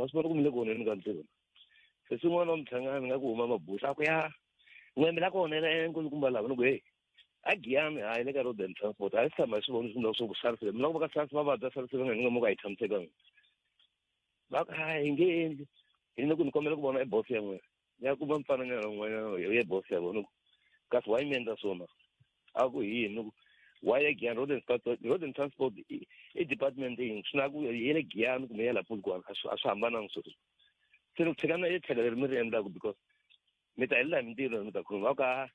Ma swi vona ku mi le ku onheni ka ntirho. Se swin'wana wa mihlangano nga ku huma mabusa a ku ya n'we mi la ku onhela enkulukumba lava ni ku heyi a Giyani hayi le ka road and transport a hi si tshama hi swi vona swi swa ku SARS mi lava ku va ka SARS va vabya SARS va nga ni nga mo ka yi tshamisekanga va ku hayi hi nge endli hi ni ku ni kombela ku vona e boss ya n'wina ni ya kuma mfananyana un'wanyana ye boss ya vona ku kasi why mi endla swona a ku hi yini ku why ya Giyani road and transport road and transport i department yini swi na ku ye le Giyani kumbe ya la Polokwane a swi a swi hambananga sweswo se ni ku tshikana e tlhelo leri mi ri endlaku because mi ta helela hi mintirho mi ta khuluma va ku a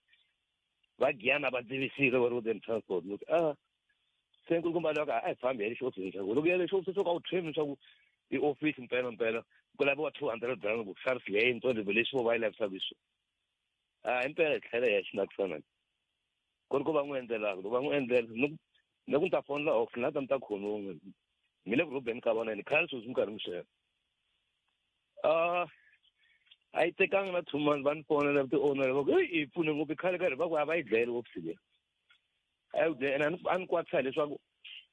va Giyani a va tivisile va road and transport ni ku a se nkulukumba loyi a hi fambi hi le xihofisini xa ku loko ya le xihofisini swo ka u tshembi leswaku i office mpela mpela ku laviwa 200 rand ku SARS leyi yintsongo leswi vo va yi lavisaka xiswona a himpela hi tlhela hi ya xinakisana ku ri ku va n'wi endlelaka loko va n'wi endlela ni ku ni ku ni ta fonela off na ta ni ta khomiwa n'we mi le ku rhobeni ka vona ni khale sweswi mi karhi mi swela a a yi tekanga na 2 months va ni fonela ti-owner va ku eyi hi pfune ngopfu i khale karhi va ku a va yi dlayeli ofisi leyi a yi dlayela a ni kwatisa hileswaku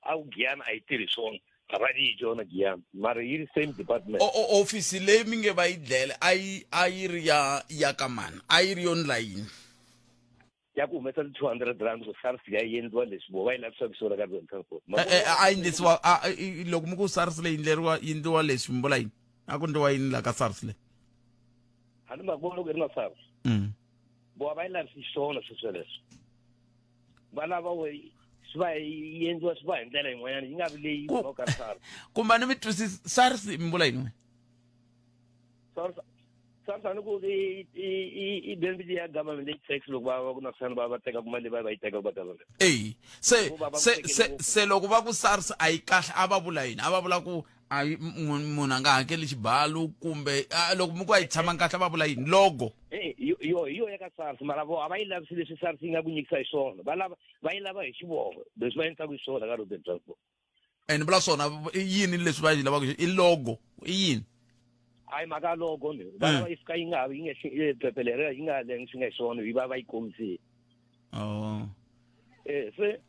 a ku Giyani a yi tirhi swona a va yi yona Giyani mara yi ri same department. Ofisi leyi mi nge va yi dlele a yi a yi ri ya ya ka mani a yi ri yo ndla yini ya ku humesa ti 200 rand ku SARS ya yi endliwa leswi vo va yi lavisaka swona ka Road Transport. A yi endlisiwa loko mi ku SARS leyi endleriwa yi endliwa leswi mi vula yini a ku endliwa yini la ka SARS leyi a ni ma vona loko i ri na SARS vo a va yi lavisi swona swilo sweleswo va lava we swi va yi endliwa swi va hi ndlela yin'wanyana yi nga vi leyi humaka ka SARS. Kumbe a ni mi twisisi SARS mi vula yini n'we SARS SARS a ni ku i i i i benefit ya government leyi tax loko va va ku na va va teka mali va va yi teka va government. Eyi se se se se loko va ku SARS a yi kahle a va vula yini a va vula ku a yi munhu a nga hakeli xibalo kumbe loko mi ku a yi tshama kahle va vula yini logo. Eh yo yo hi yo ya ka SARS mara vo a va yi lavisi leswi SARS yi nga ku nyikisa hi swona va lava va yi lava hi xivongo leswi va endlaka hi swona ka road and transport. And vula swona i yini leswi va yi lavaka i logo i yini hayi mhaka ya logo ni va lava yi fika yi nga yi nga phephe leriya yi nga lengi swi nga hi swona yi va va yi kombisile. Oh. Eh se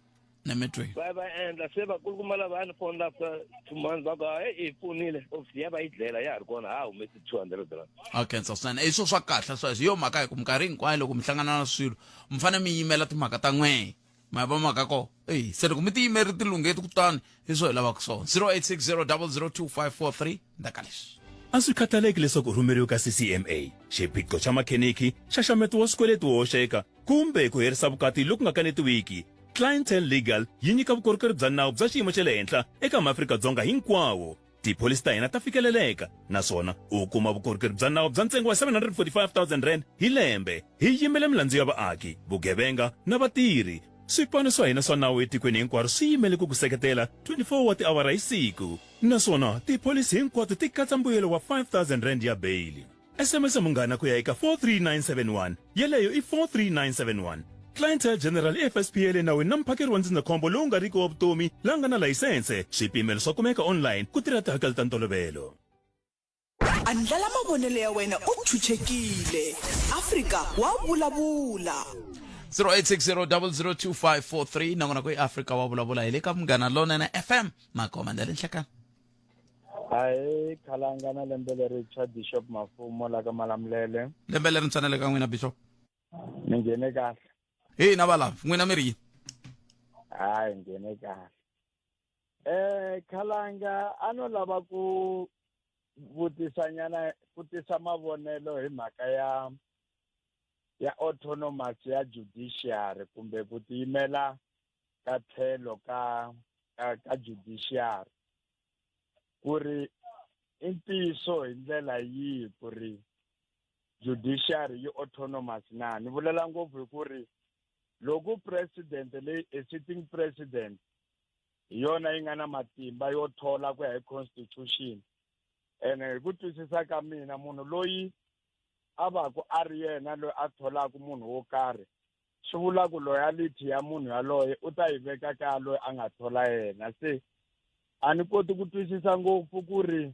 Nemetweni. Va va endla se vakulukumba lava a ni fonela after 2 months va ku hayi hi pfunile ofisi ya va yi dlela ya ha ri kona ha humesi 200 rand. Okay nsa swinene i swilo swa kahle sweswo hi yo mhaka hi ku minkarhi hinkwayo loko mi hlangana na swilo mi fanele mi yimela timhaka ta n'wehe ma va mhaka ko eyi se loko mi ti yimeri ti lungheti kutani hi swo hi lavaka swona 0860 002543 ndzhaku ka leswi. A swi khathaleki leswaku u rhumeriwe ka CCMA, xiphiqo xa makheniki, nxaxameto wa swikweleti wo hoxeka, kumbe ku herisa vukati loku nga kanetiwiki, Clientele Legal yi nyika vukorhokeri bya nawu bya xiyimo xa le henhla eka maAfrika-Dzonga hinkwawo. Tipholisi ta hina ta fikeleleka naswona u kuma vukorhokeri bya nawu bya ntsengo wa R745 000 hi lembe. Hi yimela milandzu ya vaaki, vugevenga na vatirhi. Swipano swa hina swa nawu etikweni hinkwaro swi yimele ku ku seketela 24 wa tiawara hi siku naswona tipholisi hinkwato ti katsa mbuyelo wa R5 000 ya beyili. SMS Munghana ku ya eka 43971, yeleyo i 43971. Clientele General i FSP ya le nawini na muphakeri wa ndzindzakhombo lowu nga riki wa vutomi la nga na layisense. Swipimelo swa kumeka online ku tirha tihakelo ta ntolovelo. Andlala mavonelo ya wena u chuchekile. Afrika wa vulavula. 0860002543 nakona ku i Afrika wa vulavula hi le ka Munghana Lonene FM makoma ndale nhlekani. Ahee khalanga na lembe lerintshwa Bishop Mafumo la ka Malamulele. Lembe lerintshwa na le ka n'wina Bishop. Mi nghene kahle. Hina valava n'wina mi ri yini? Hayi nghene kahle. Eh khalanga a no lava ku vutisanyana ku tisa mavonelo hi mhaka ya ya autonomous ya judiciary kumbe ku tiyimela ka tlhelo ka ka, ka judiciary ku ri i ntiyiso hi ndlela yihi ku ri judiciary yi autonomous na ni vulela ngopfu hi ku ri loko president leyi a sitting president hi yona yi nga na matimba yo thola ku ya hi constitution ene hi ku twisisa ka mina munhu loyi a va ku a ri yena loyi a tholaka munhu wo karhi swi vula ku loyalty ya munhu yaloye u ta yi veka ka loyi a nga thola yena se a ni koti ku twisisa ngopfu ku ri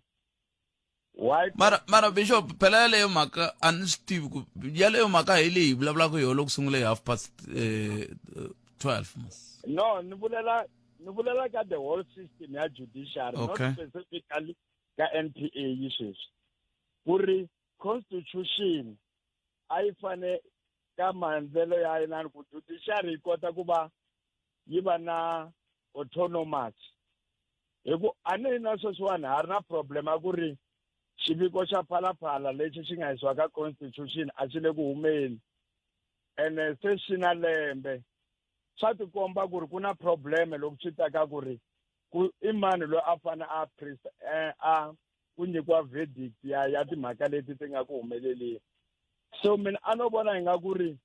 why mara mara bishop phela yaleyo mhaka a ni swi tivi ku yaleyo mhaka hi leyi hi vulavulaka hi yona loko sungule hi half past 12 mas no ni vulela ni vulela ka the whole system ya judiciary okay. not specifically. ka NPA yi sweswi ku ri constitution a yi fane ka maendlelo ya yena ku judiciary yi kota ku va yi va na autonomous hi ku a ni na sweswiwani ha ri na problem a ku ri xiviko xa phalaphala lexi xi nga yisiwa ka constitution a xi le ku humeni ene se xi na lembe swa tikomba ku ri ku na problem loko swi ta ka ku ri ku i mani loyi a fane a eh, a ku nyikiwa verdict ya ya timhaka leti ti nga ku humeleleni so mina a no vona ingaku ri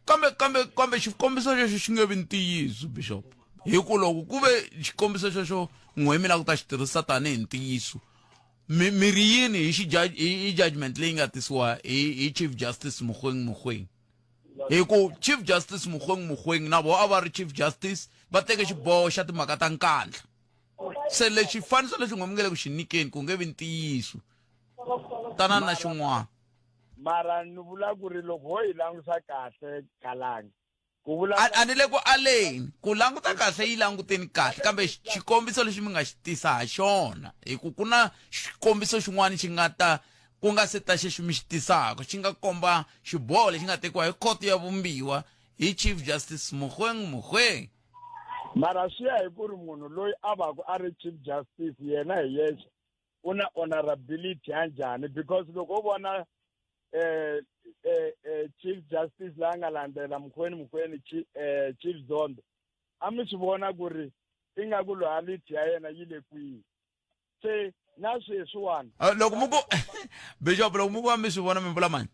kambe kambe kambe xikombiso xexo xi nge vi ntiyiso bishop hi ku loko ku ve xikombiso xexo n'we mi lava ku ta xi tirhisa tanihi ntiyiso mi mi ri yini hi xi hi judgment leyi nga tisiwa hi hi chief justice Mogoeng Mogoeng hi ku chief justice Mogoeng Mogoeng na vona a va ri chief justice va teke xiboho xa timhaka ta nkandla se lexi faniso lexi n'we mi nge le ku xi nyikeni ku nge vi ntiyiso tanani na xin'wana mara ni vula ku ri loko ho yi langusa kahle kalangi ku vula a ni le ku aleni ku languta kahle yi languteni kahle kambe xikombiso lexi mi nga xi tisa ha xona hi ku ku na xikombiso xin'wana xi nga ta ku nga se ta xexi mi xi tisaka xi nga komba xiboho lexi nga tekiwa hi khoto ya vumbiwa hi chief justice Mogoeng Mogoeng mara swi ya hi ku ri munhu loyi a va ku a ri chief justice yena hi yexe u na honorability ya njhani because loko u vona eh, eh, eh, chief justice la nga landzela Mogoeng Mogoeng chief, eh, chief Zondo a mi swi vona ku ri ingaku loyalty ya yena yi le kwihi se na sweswiwani ah, loko mu ku bishop loko mu ku va mi swi vona mi vula mani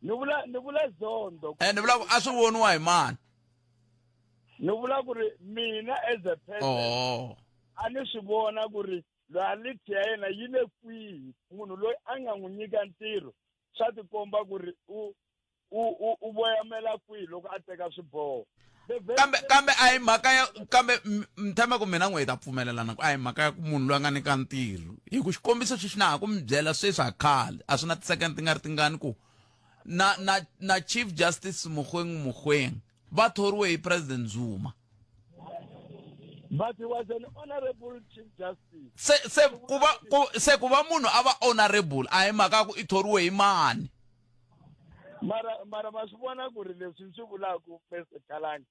ni vula ni vula Zondo eh ni vula ku a swi voniwa hi mani ni vula ku ri mina as a person oh. a ni swi vona ku ri loyalty ya yena yi le kwihi munhu loyi a nga n'wi nyika ntirho swa tikomba ku ri u u u u voyamela kwihi loko a teka swiboho kambe kambe a hi mhaka ya kambe ni tshemba ku mina n'we hi ta pfumelelana ku a hi mhaka ya ku munhu loyi a nga nyika ntirho hi ku xikombiso xexi na ha ku mi byela sweswi a khale a swi na ti-second ti nga ri tingani ku na na na chief justice Mogoeng Mogoeng va thoriwe hi president Zuma but he was an honorable chief justice se se ku va ku se ku va munhu a va honorable a hi mhaka ku i thoriwe hi mani mara mara ma swi vona ku ri leswi swi vulaka Mr Khalangi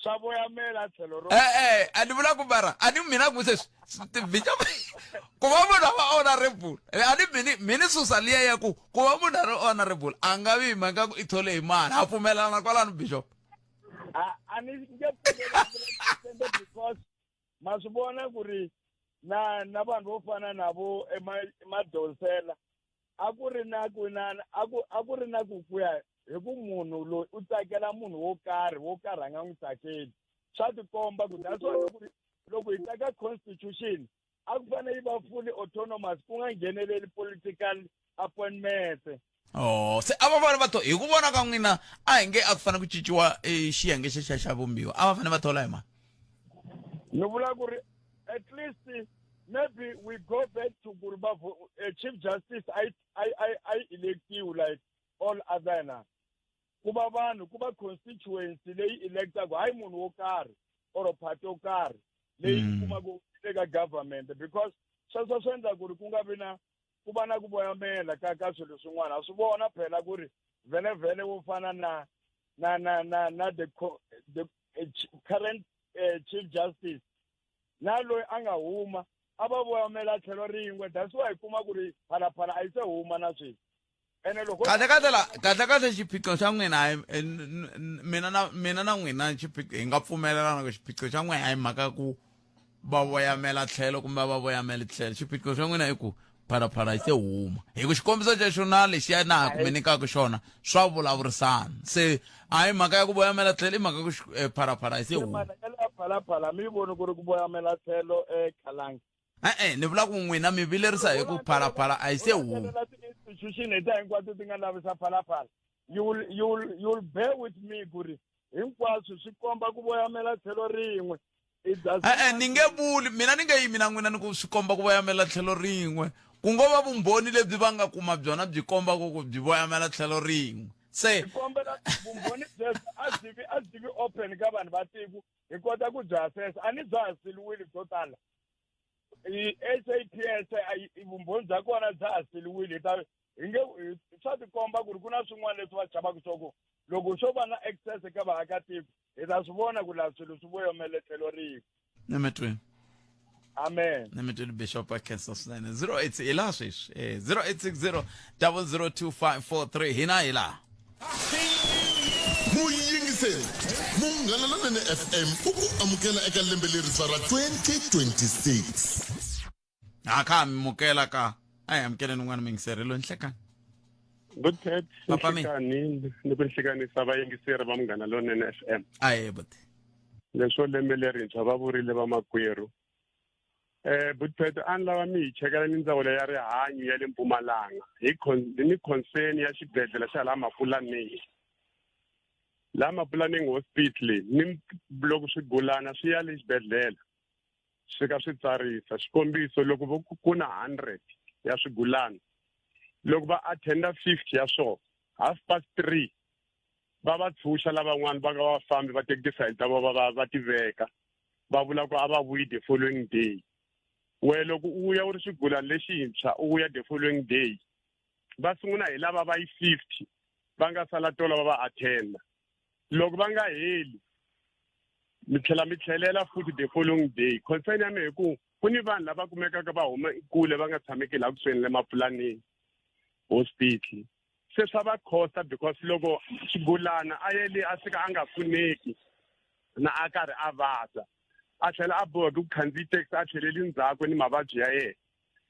swa voyamela tlhelo ro e-e a ni vula ku mara a ni mina ku se bishop ku va munhu a va honorable a ni mini mini susa liya ya ku ku va munhu a ri honorable a nga vi hi mhaka ku i thole hi mani ha pfumelana kwalano bishop a a ni nge pfumeleli because ma swi vona ku ri na na vanhu vo fana na vo emadonsela a ku ri na ku na a ku a ku ri na ku ku ya hi ku munhu loyi u tsakela munhu wo karhi wo karhi a nga n'wi tsakeli swa tikomba ku that's why loko loko hi teka constitution a ku fanele yi va fully autonomous ku nga ngheneleli political appointment oh se a va fanele va tho hi ku vona ka n'wina a hi nge a ku fanele ku cinciwa eh, xiyenge xexiya xa vumbiwa a va fanele va thola hi mani ni vula ku ri at least maybe we go back to ku ri va eh, chief justice a yi a yi electiwe like all other na ku va vanhu ku va constituency leyi electaka hayi munhu wo karhi or party yo karhi leyi mm. kumaka le ka government because sweswo swi endla ku ri ku nga vi na ku va na ku voyamela ka ka swilo swin'wana a swi vona phela ku ri vhele vhele wo fana na na na na na the the eh, current uh, chief justice na loyi a nga huma a va voyamela tlhelo rin'we that's why hi kuma ku ri phalaphala a yi se huma na sweswi ene loko kahle kahle la kahle kahle xiphiqo xa n'wina a eh, mina na mina na n'wina xiphiqo hi nga pfumelelana ku xiphiqo xa n'wina a hi mhaka ku va voyamela tlhelo kumbe va voyamela tlhelo xiphiqo xa n'wina i ku phalaphala yi se huma hi ku xikombiso xexo na lexiya na ha ku mi nyikaka xona swa vulavurisana se a hi mhaka ya ku voyamela tlhelo i mhaka ku eh, phalaphala yi se huma phalaphala mi yi voni ku ri ku voyamela tlhelo ekhalangi e-e ni vula ku n'wina mi vilerisa hi ku phalaphala a yi se huma ti-institution letiya hinkwato ti nga lavisa phalaphala you will, you will, you will bear with me ku ri hinkwaswo swi komba ku voyamela tlhelo rin'we e-e ni nge vuli mina ni nge yimi na n'wina ni ku swi komba ku voyamela tlhelo rin'we ku ngo va vumbhoni lebyi va nga kuma byona byi kombaka ku byi voyamela tlhelo rin'we se kombela vumbhoni byebyo a byi vi a byi vi open ka vanhu va tiko hi kota ku byi assess a ni bya ha siliwile byo tala SAPS vumbhoni bya kona bya ha siliwile hi ta hi nge swa tikomba ku ri ku na swin'wana leswi va chavaka swa ku loko swo va na access eka vaakatiko hi ta swi vona ku laha swilo swi voyomele tlhelo rin'we. Nemetweni. Amen. Nemetweni Bishop a khensa swinene. 08 hi laha sweswi. 0860 002543 hina hi laha. Muyingiseri, Munghana Lonene FM u ku amukela eka lembe lerintshwa ra 2026. Ha kha mi mukela ka a hi amukeleni un'wana muyingiseri loyi nhlekani. Good cat, Papa mi. nhlekani ni ku nhlekanisa vayingiseri va Munghana Lonene FM. Ahee buti. Leswo lembe lerintshwa va vurile vamakwerhu. Butpet a ni lava mi hi chekela ni ndzawulo ya rihanyo ya le Mpumalanga hi ni concern ya xibedhlele xa laha Mapulaneng. Laha Mapulaneng Hospital ni loko swigulana swi ya le xibedhlele swi fika swi tsarisa. Xikombiso loko vo ku na 100 ya swigulana loko va attenda 50 ya swona half past 3 va va tshunxa lavan'wana va nga vafambi va teki tifayili ta vona va va ti veka va vula ku a va vuyi the following day. We loko u ya u ri xigulana lexintshwa u vuya the following day va sungula hi lava va yi 50 va nga sala tolo va va attenda. Loko va nga heli mi tlhela mi tlhelela futhi the following day. Concern ya mina hi ku ku ni vanhu lava kumekaka va huma kule va nga tshameki laha kusuhani le Mapulaneng hospital. Se swa va costa because loko xigulana a ye le a fika a nga pfuneki na a karhi a vabya a tlhela a boheka ku khandziya taxi a tlheleli ndzhaku ni mavabyi ya yena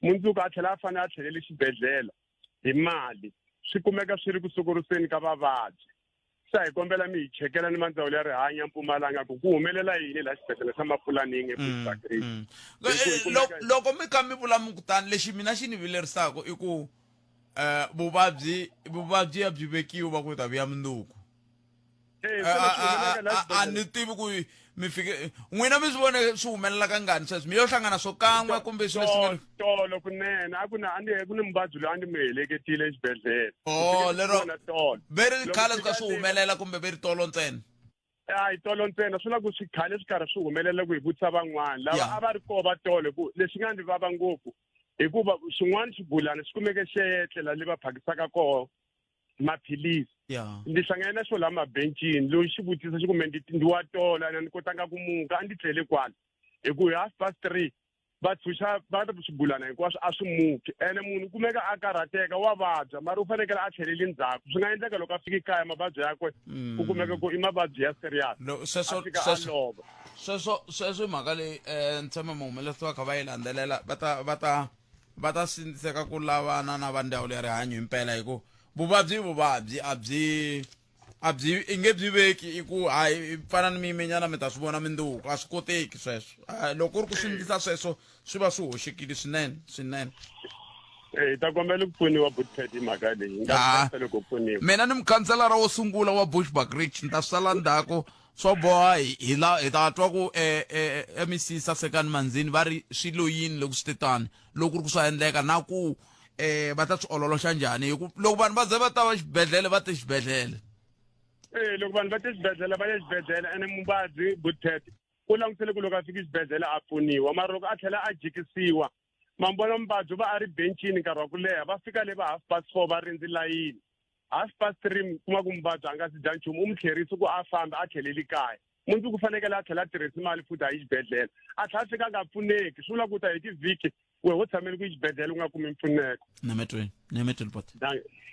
mundzuku a tlhela a fanele a tlheleli xibedhlele hi mali swi kumeka swi ri ku sokoriseni ka vavabyi. Se a hi kombela mi hi chekela ni mandzawulo ya rihanyo ya Mpumalanga ku ku humelela yini laha xibedhlele xa Mapulaneng eBushbuckridge. Loko mi kha mi vula mi ku tani lexi mina xi ni vilerisaka i ku vuvabyi vuvabyi a byi vekiwi va ku ta vuya mundzuku. A ni tivi ku mi fike n'wina mi swi vone swi humelela kangani sweswi mi yo hlangana swo kan'we kumbe swilo leswi nga tolo kunene a ku na a ni ku ni muvabyi loyi a ni mi heleketile exibedhlele. Oh, lero ve ri khale swi ka swi humelela kumbe ve ri tolo ntsena? A hi tolo ntsena swi la ku swi khale swi karhi swi humelela ku hi vutisa van'wana lava a va ri koho va tolo hi ku lexi nga ndzi vava ngopfu hikuva xin'wana xigulana xi kumeke xi etlela le va phakisaka koho maphilisi. Ndzi hlangane na xo laha mabencini loyi xi vutisa xi kumbe ndi wa tolo ene ni kotanga ku muka a ndzi tlele kwala hi ku hi half past 3 va tshunxa va ri swigulana hinkwaswo a swi muki ene munhu u kumeka a karhateka wa vabya mara u fanekele a tlheleli ndzhaku swi nga endleka loko a fika ekaya mavabyi yakwe ku kumeka ku i mavabyi ya serious sweswo a fika a lova. Sweswo sweswo i mhaka leyi ni tshemba muhumelerisi va kha va yi landzelela va ta va ta va ta sindziseka ku lavana na va ndzawulo ya rihanyo himpela hi ku vuvabyi i vuvabyi a byi a byi i nge byi veki i ku hayi fana ni miyimenyana mi ta swi vona mindzuku a swi koteki sweswo loko ku ri ku swi ndlisa sweswo swi va swi hoxekile swinene swinene. Hi ta kombela ku pfuniwa Bootpad hi mhaka leyi hi nga loko pfuniwa. Mina ni mukhanselara wo sungula wa Bushbuckridge ni ta sala ndzhaku swo boha hi la hi ta twa ku MEC Sasekani Manzini va ri swi lo yini loko swi te tani loko ku ri ku swa endleka na ku va ta swi ololoxa njhani hi ku loko vanhu va ze va ta va xibedhlele va te xibedhlele. Loko vanhu va te xibedhlele va ya xibedhlele ene muvabyi Bootpad u langutele ku loko a fika xibedhlele a pfuniwa mara loko a tlhela a jikisiwa ma vona muvabyi u va a ri bencini nkarhi wa ku leha va fika le va half past 4 va rindzi layini half past 3 mi kuma ku muvabyi a nga si dya nchumu u mi tlherisi ku a fambi a tlheleli kaya mundzuku fanekele a tlhela a tirhisi mali futhi a yi xibedhlele a tlhela a fika a nga pfuneki swi vula ku ta hi tivhiki we ho tshameli ku xibedhlele u nga kumi mpfuneko. Nemetweni nemetweni bot.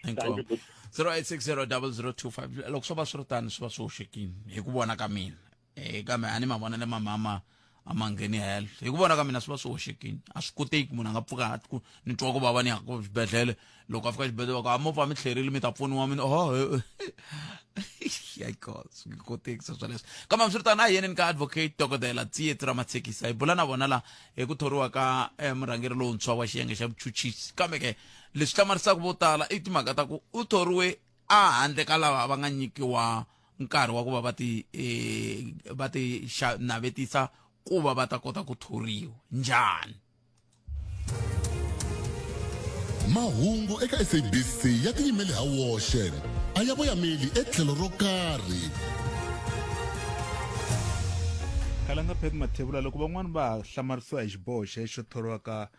Inkomu. 08600025 loko swo va swi ri tani swi va swi hoxekile hi ku vona ka mina kambe a ni mavonele ma mama a ma ngheni helo hi ku vona ka mina swi va swi hoxekile a swi koteki munhu a nga pfuka a ku ni twa ku vava ni ya ku xibedhlele loko a fika xibedhlele va ku a mo pfa mi tlherile mi ta pfuniwa mina oh yikos swi nge koteki swo swoleswo kambe hambiswiritano a hi yeneni ka advocate dokodela Tsietsi Ramatshekisa hi bula na vona la hi ku thoriwa ka murhangeri lowuntshwa wa xiyenge xa vuchuchisi kambe ke leswi hlamarisaka vo tala i timhaka ta ku u thoriwe a handle ka lava va nga nyikiwa nkarhi wa ku va va ti va ti navetisa ku va va ta kota ku thoriwa njhani. Mahungu eka SABC ya tiyimele ha woxe a ya voyameli etlhelo ro karhi. Khalanga Pat Mathebula loko van'wana va ha hlamarisiwa hi xiboho xexo thoriwa ka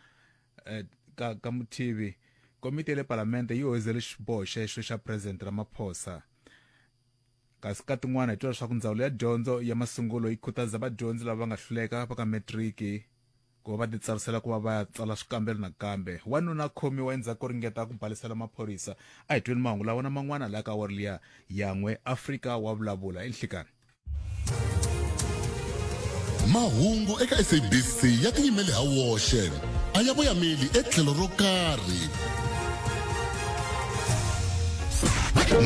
eh, ka ka Muthivi komiti ya le palamende yi hoyizele xiboho xexo xa President Ramaphosa kasi ka tin'wana hi twa leswaku ndzawulo ya dyondzo ya masungulo yi khutaza vadyondzi lava va nga hluleka va ka metriki ku va va titsarisela ku va va ya tsala swikambelo nakambe wanuna a khomiwa endzhaku ko ringeta ku balisela maphorisa a hi tweni mahungu lawa na man'wana laha ka awara liya yan'we afrika wa vulavula enhlikani Mahungu eka SABC ya tiyimele ha woxe, a ya voyameli etlhelo ro karhi.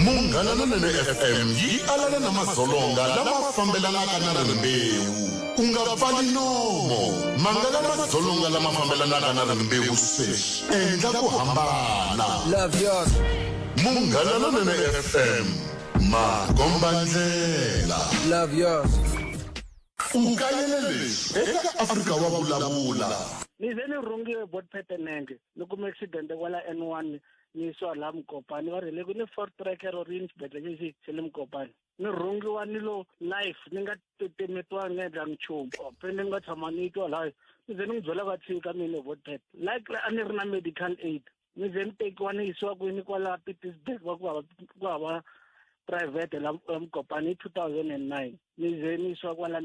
Munghana Lonene FM yi alana na madzolonga lama fambelanaka na rimbewu. U nga pfali nomo, mangala madzolonga lama fambelanaka na rimbewu sweswi. Endla ku hambana. Love yours. Munghana Lonene FM. Makombandlela. Love yours. U kayele leswi eka Afrika wa vulavula. Ni ze ni rhungiwe bot petenenge ni kume accident kwala N1 ni yisiwa laha Mukopani va ri le ku ni Ford Tracker or yini xibedhlele lexi xa le Mukopani ni rhungiwa ni lo life ni nga tetemetiwa ni nga endlangi nchumu pende ni nga tshama ni twa laha ni ze ni n'wi byela va tshika mina bot pet like a ni ri na medical aid ni ze ni tekiwa ni yisiwa kwini kwala Pietersburg va ku hava ku hava private la Mokopane hi 2009 ni ze ni yisiwa kwala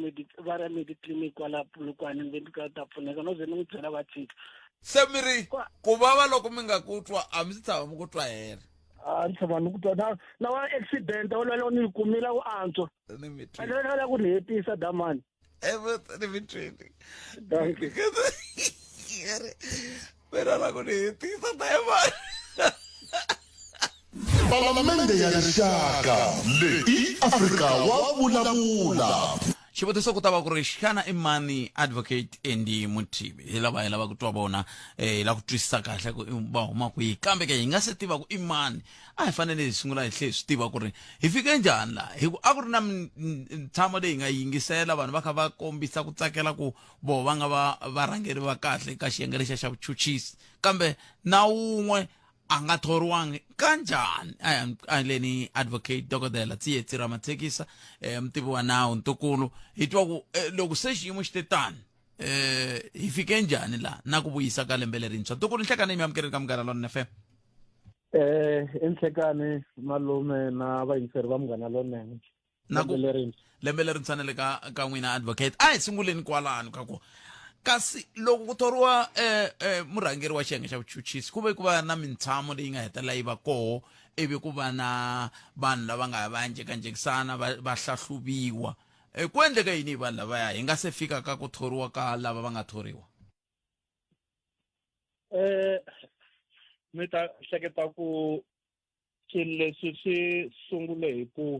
va ra mediclinic kwala Polokwane ni ve ni ta pfuneka no ze ni n'wi byela va tshika se mi ri ku vava loko mi nga ku twa a mi si tshama mi ku twa hela a ni tshama ni ku twa na na wa accident wa lwela ni yi kumile ku antswa a ni la ku ni hetisa damani ni mi twini mina la ku ni hetisa dayimani Palamende ya Rixaka leyi i Afrika wa vulavula. Xivutiso ku ta va ku ri xana i mani advocate Andy Muthibi hi lava hi lava ku twa vona eh, hi lava ku twisisa kahle ku va huma kwihi kambe ke hi nga se tiva ku i mani a hi fanele hi sungula hi tlhe hi swi tiva ku ri hi fike njhani laha hi ku a ku ri na mintshamo leyi nga yingisela vanhu va kha va kombisa ku tsakela ku voho va nga va varhangeri va kahle ka xiyenge lexiya xa vuchuchisi kambe na wun'we a nga thoriwangi kanjhani a hi aleni advocate dokodela tsietsi ramathekisa um mutivi wa nawu ntukulu hi twa ku eh, loko se xiyimo xi te tani eh hi fike njhani la na ku vuyisa ka lembe lerintshwa ntukulu nhlekani mi amukeleni ka munghana lonene fm Eh, i nhlekani malume na vayingiseri va munghana lonene. Na ku Lembe lerintshwa. lembe lerintshwa na le ka ka n'wina advocate a hi sunguleni kwalano ka ku kasi loko ku thoriwa eh, eh, murhangeri wa xiyenge xa vuchuchisi ku ve ku va na mintshamo leyi nga hetelela yi va koho ivi ku va na vanhu lava nga ya va ya njhekanjhekisana va va hlahluviwa eh, ku endleke yini hi vanhu lavaya hi nga se fika ka ku thoriwa ka lava va nga thoriwa Eh mi ta hleketa ku swilo leswi swi sungule hi ku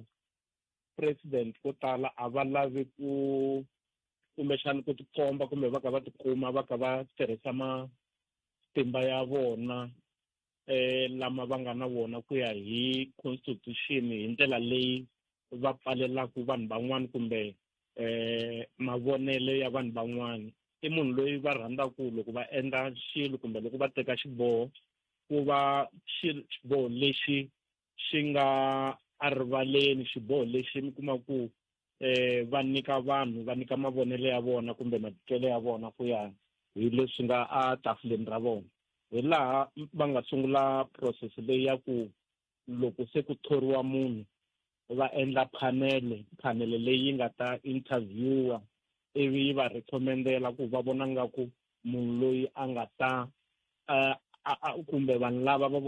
president ko tala a va lavi ku kumbexana ku tikomba kumbe va ka va tikuma va ka va tirhisa matimba ya vona eh lama va nga na wona ku ya hi constitution hi ndlela leyi va pfalelaka vanhu van'wana kumbe eh mavonelo ya vanhu van'wana i munhu loyi va rhandzaka loko va endla xilo kumbe loko va teka xiboho ku va xiboho lexi xi nga erivaleni xiboho lexi mi kuma ku eh va nyika vanhu va nyika mavonelo ya vona kumbe matitwelo ya vona ku ya hi leswi nga a tafuleni ra vona hi laha va nga sungula process leyi ya ku loko se ku thoriwa munhu va endla phanele phanele leyi yi nga ta interviewa ivi yi va recommendela ku va vona nga ku munhu loyi a nga ta kumbe vanhu lava va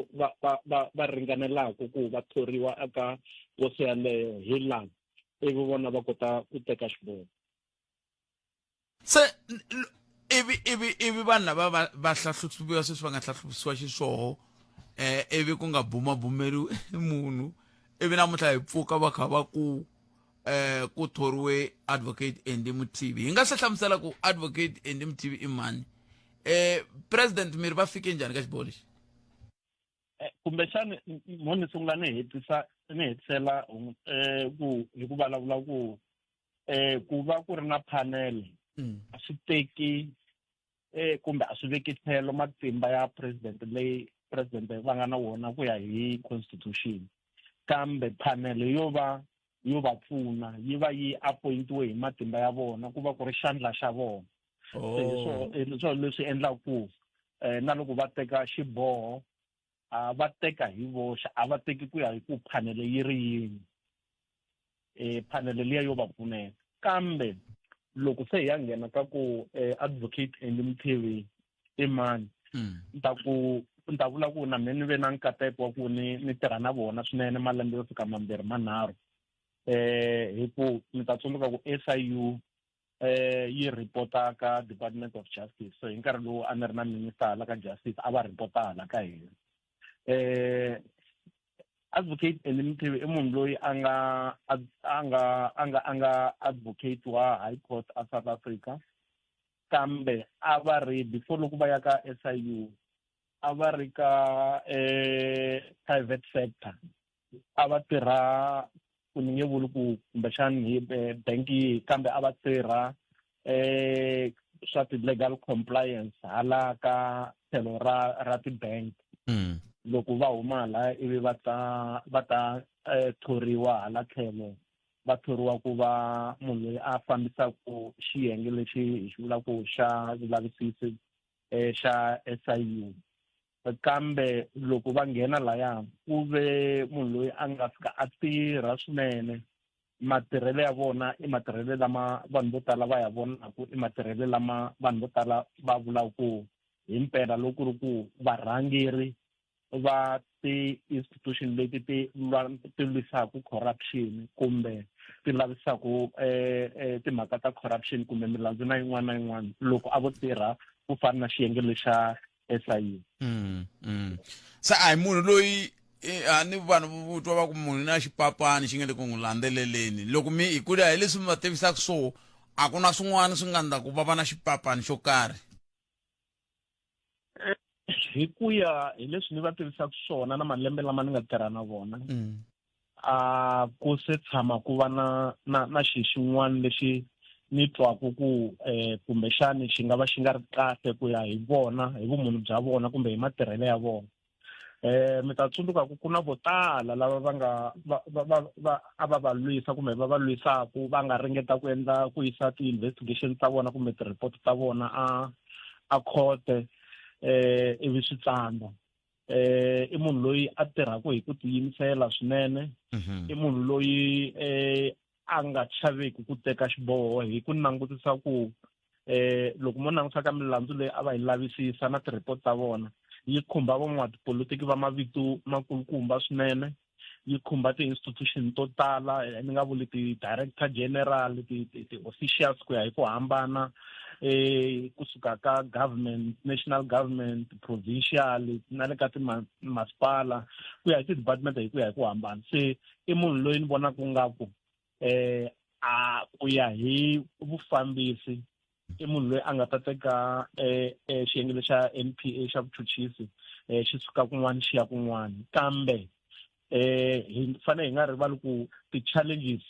va va va ringanelaka ku va thoriwa eka poso yaleyo hi laha ivi vona va kota ku teka xiboho se ivi ivi ivi vanhu lava va va hlahluviwa sweswi va nga hlahluvisiwa xiswoho eh ivi ku nga bumabumeriwi munhu ivi namuntlha hi pfuka va kha va ku eh ku thoriwe advocate Andy Muthibi hi nga se hlamusela ku advocate Andy Muthibi i mani eh president miri va fike njhani ka xiboho lexi eh, kumbexani mo ni sungula ni hetisa ni hetisela eh ku hi ku vulavula ku eh ku va ku ri na panel mm. a swi teki eh kumbe a swi veki tlhelo matimba ya president leyi president va nga na wona ku ya hi constitution kambe panel yo va yo va pfuna yi va yi appointiwe hi matimba ya vona ku va ku ri xandla xa vona oh. se hi swona hi swona leswi endlaka ku um na loko va teka xiboho a va teka hi voxe a va teki ku ya hi ku phanele yi ri yini um phanele liya yo va pfuneta kambe loko se hi ya nghena ka ku um advocate Andy Mothibi i mani ni ta ku ni ta vula ku na mina ni ve na nkateko wa ku ni ni tirha na vona swinene malembe yo fika mambirhi manharhu eh hi ku ni ta tsundzuka ku SIU eh yi reporta ka Department of Justice so hi nkarhi lowu a ni ri na minister hala ka Justice a va reporta hala ka hina eh advocate Andy Mothibi i munhu loyi a nga a nga a nga a nga advocate wa High Court a South Africa kambe a va ri before loko va ya ka SIU a va ri ka eh private sector a va tirha ku ni nge vuli ku kumbexani hi eh, bank yihi kambe a va tirha eh swa ti-legal compliance hala ka tlhelo ra ra ti-bank mm. loko va huma hala ivi va ta va ta eh, thoriwa hala tlhelo va thoriwa ku va munhu loyi a fambisaka xiyenge lexi hi xi vulaka xa vulavisisi eh, xa SIU kambe loko va nghena laya ku ve munhu loyi a nga fika a tirha swinene matirhelo ya vona i matirhelo lama vanhu vo tala va ya vonaka i matirhelo lama vanhu vo tala va vulaka ku hi mpela loko ku ri ku varhangeri va ti-institution leti ti ti lwisaka corruption kumbe ti lavisaka eh, eh, timhaka ta corruption kumbe milandzu na yin'wana na yin'wana loko a vo tirha ku fana na xiyenge lexa SIU mm, mm. Se a hi munhu loyi eh, a ni vanhu vo twa va ku munhu na xipapani xi nga le ku n'wi landzeleleni loko mi hi ku ya hi leswi mi va tivisaka swo a ku na swin'wana swi nga ndla ku va va na xipapani xo karhi hi ku ya hi leswi ni va tivisaka swona na malembe lama ni nga tirha na vona mm. a ku se tshama ku va na na na xi xin'wana lexi ni twaku ku eh kumbexani xi nga va xi nga ri kahle ku ya hi vona hi vumunhu bya vona kumbe hi matirhelo ya vona eh mi ta tsundzuka ku ku na vo tala lava va nga va va va a va va lwisa kumbe va va lwisaku va nga ringeta ku endla ku yisa ti-investigation ta vona kumbe ti-report ta vona a a court eh ivi swi tsandza eh i munhu loyi a tirhaka hi ku tiyimisela swinene mhm. i munhu loyi eh a nga chaveki ku teka xiboho hi ku langutisa ku eh loko mo langutisa ka milandzu leyi a va yi lavisisa na ti-report ta vona yi khumba van'watipolitiki va mavito makulukumba swinene yi khumba ti-institution to tala eh, ni nga vuli ti-director general ti-officials ku ya hi ku hambana eh kusuka ka government national government provincial na le ka timasipala ku ya hi ti-department hi ku ya hi ku hambana se i munhu loyi ni vonaka ngaku eh a ku ya hi vufambisi i munhu loyi a nga ta teka eh, eh xiyenge lexa NPA xa vuchuchisi eh xi suka kun'wana xi ya kun'wana kambe eh hi fanele hi nga rivali ku ti-challenges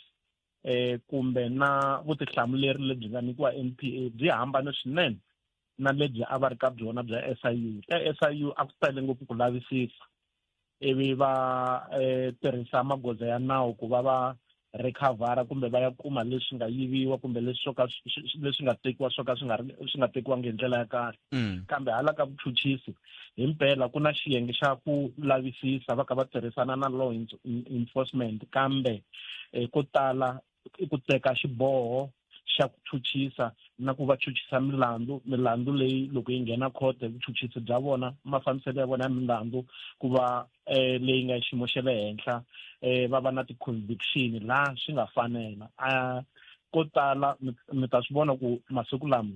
eh kumbe na vutihlamuleri lebyi nga nyikiwa NPA byi hambane swinene na lebyi a va ri ka byona bya SIU ka SIU a ku tele ngopfu ku lavisisa ivi va eh, tirhisa magoza ya nawu ku va va recover kumbe va ya kuma leswi nga yiviwa kumbe leswi swo ka leswi nga tekiwa swo ka swi nga swi nga tekiwangi hi ndlela ya kahle mm. kambe hala ka vuchuchisi himpela ku na xiyenge xa ku lavisisa va ka va tirhisana na law enforcement kambe eh, ko tala i ku teka xiboho xa ku chuchisa na ku va chuchisa milandzu milandzu leyi loko yi nghena khoto vuchuchisi bya vona mafambiselo ya vona ya milandzu ku va eh, leyi nga xiyimo xa le henhla eh, va va na ti-conviction laha swi nga fanela a ko tala mi ta swi vona ku masiku lama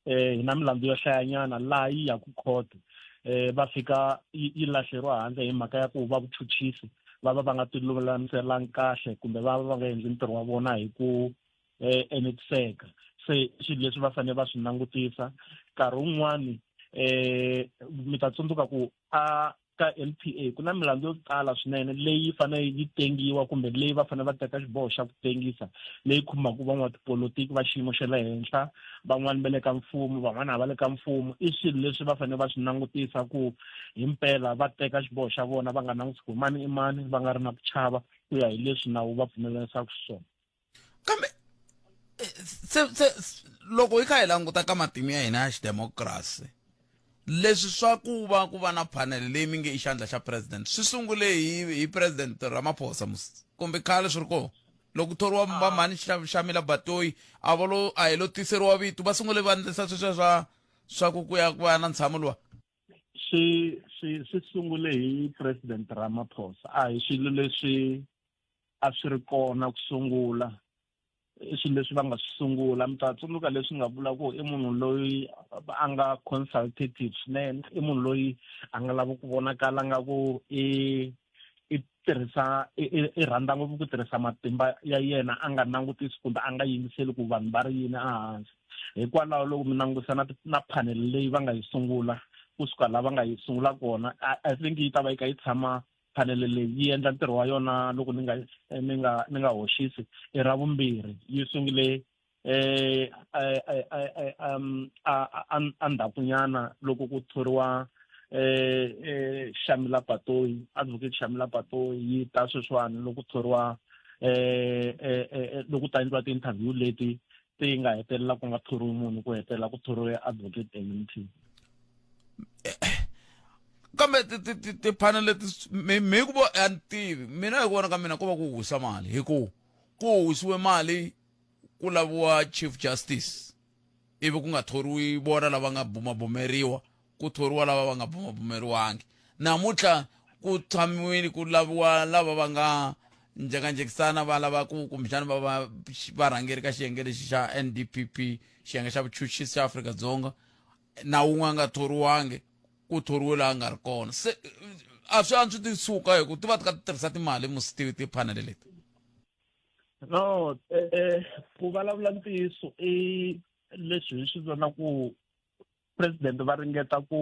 eh hi na milandzu yo hlayanyana laha yi yaku court eh va fika yi lahleriwa handle hi mhaka ya ku va vuchuchisi va va va nga tilulamiselangi kahle kumbe va va va nga endli ntirho wa vona hi ku eh enetiseka se swilo leswi va fanele va swi langutisa nkarhi wun'wani eh mi ta tsundzuka ku a ka NPA ku na milandzu yo tala swinene leyi fanele yi tengiwa kumbe leyi va fanele va teka xiboho xa ku tengisa leyi khumbaka van'watipolitiki va xiyimo xa le henhla van'wani va le ka mfumo van'wana a va le ka mfumo i swilo leswi va fanele va swi langutisa ku himpela va teka xiboho xa vona va nga langutisi ku mani i mani va nga ri na ku chava ku ya hi leswi nawu va pfumelerisaka xiswona kambe eh, se se loko hi kha hi languta ka matimu ya hina ya xidemokirasi leswi swa ku va ku va na phanele leyi mi nge i xandla xa president swi sungule hi hi president Ramaphosa mus kumbe khale swi ri kona loko thoriwa va mhani Shamila Batoyi a va lo a hi lo tiseriwa vito va sungule va endlisa sweswiya swa swa ku ku ya ku va na ntshamo luwa swi swi swi sungule hi president Ramaphosa a hi swilo leswi a swi ri kona ku sungula i swilo leswi va nga swi sungula mi ta tsundzuka leswi nga vula ku i munhu loyi a nga consultative swinene i munhu loyi a nga lavi ku vonakala nga ku i i tirhisa i rhandza ngopfu ku tirhisa matimba ya yena a nga langutisi kumbe a nga yingiseli ku vanhu va ri yini ehansi hikwalaho loko mi langutisa na na panel leyi va nga yi sungula kusuka laha va nga yi sungula kona I think yi ta va yi kha yi tshama phanele leyi yi endla ntirho wa yona loko ni nga ni nga ni nga hoxisi i ra vumbirhi yi sungule eh um endzhakunyana loko ku thoriwa eh eh Shamila Batoyi advocate Shamila Batoyi yi ta sweswiwani loko thoriwa eh eh loko ta endliwa ti-interview leti ti nga hetelela ku nga thoriwi munhu ku hetelela ku thoriwe advocate MT kambe tiphanele leti mi ku vo a ni tivi mina hi ku vona ka mina ko va ku wisa mali hi ku ku wisiwe mali ku laviwa chief justice ivi ku nga thoriwi vona lava nga bumabumeriwa ku thoriwa lava va nga bumabumeriwangi namuntlha ku tshamiwile ku laviwa lava va nga njhekanjhekisana va lava ku kumbexana va va varhangeri ka xiyenge lexi xa NDPP xiyenge xa vuchuchisi xa Afrika-Dzonga na wun'we a nga thoriwangi ku thoriwe laha nga ri kona se a swi antswi ti suka hi ku ti va ti kha ti tirhisa timali musi ti tiphanele leti no eh, ku vulavula ntiyiso i leswi hi swi vona ku president va ringeta ku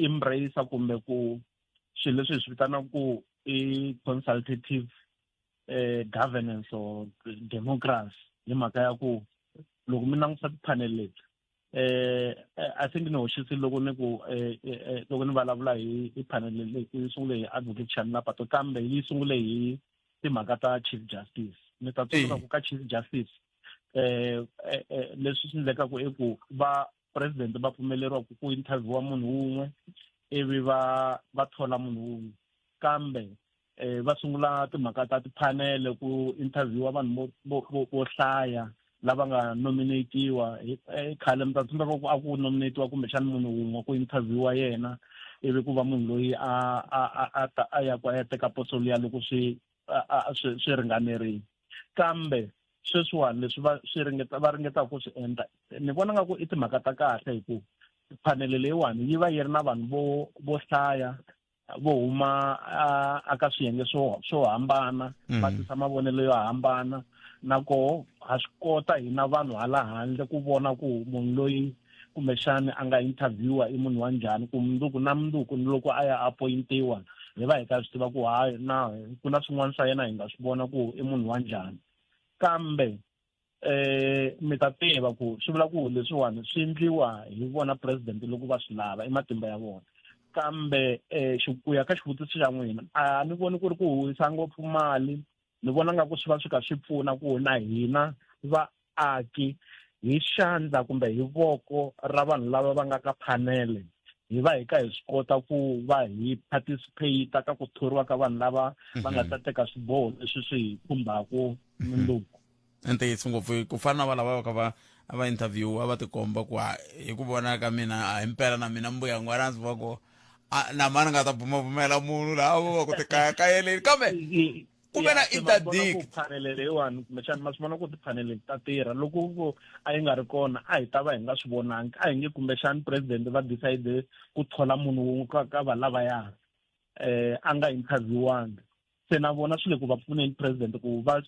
embrace kumbe ku swilo leswi hi swi vitanaka ku i consultative eh, governance or democracy hi mhaka ya ku loko mi langutisa tiphanele leti eh I think ni hoxisile loko ni ku eh, eh, eh loko ni vulavula hi hi panel leyi yi sungule hi advocate Shamila Pato kambe yi sungule hi timhaka ta chief justice ni ta tsundzuka ku ka chief justice eh, eh, eh leswi swi endlekaka i ku va president va pfumeleriwa ku ku interviewa munhu wun'we ivi va va thola munhu wun'we kambe eh va sungula timhaka ta tiphanele ku interviewa vanhu vo vo vo hlaya lava nga nominatiwa eh, khale mi ta tsundzuka ku a ku nominatiwa kumbexana munhu wun'we ku interviewa yena ivi ku va munhu loyi a a a a ta a ya ku a ya teka poso liya loko swi swi swi ringanerile kambe sweswiwani leswi va swi ringeta va ringetaka ku swi endla ni vona nga ku i timhaka ta kahle hi ku phanele leyiwani yi va yi ri na vanhu vo vo hlaya vo huma a ka swiyenge swo swo hambana mm. va tisa mavonelo yo hambana na koho ha swi kota hina vanhu hala handle ku vona ku munhu loyi kumbexani a nga interviewa i munhu wa njhani ku mundzuku na mundzuku ni loko a ya appointiwa hi va hi ka swi tiva ku hayi na ku na swin'wana swa yena hi nga swi vona ku i munhu wa njhani kambe eh mi ta tiva ku swi vula ku leswiwani swi endliwa hi vona president loko va swi lava i matimba ya vona kambe eh ku ya ka xivutiso xa n'wina a ni voni ku ri ku huwisa ngopfu mali ni vona nga ku swi va swi kha swi pfuna ku na hina vaaki hi xandla kumbe hi voko ra vanhu lava va nga ka phanele hi va hi ka hi swi kota ku va hi participate ka ku thoriwa ka vanhu lava va nga ta teka swiboho leswi swi hi khumbaka mundzuku I ntiyiso ngopfu ku fana na va lava va ka va a va interview a va tikomba ku hi ku vona ka mina a himpela na mina mbuya ngwana ndzi va ku na mani nga ta bumabumela munhu laha vo va ku tikayakayeleni kambe ku ve na interdict phanele leyiwani kumbexana ma swi vona ku tiphanele ta tirha loko ku a yi nga ri kona a hi ta va hi nga swi vonangi a hi nge kumbexani president va decide ku thola munhu wun'we ka ka va lavaya eh a nga interviewangi. Se na vona swi le ku va pfuneni president ku va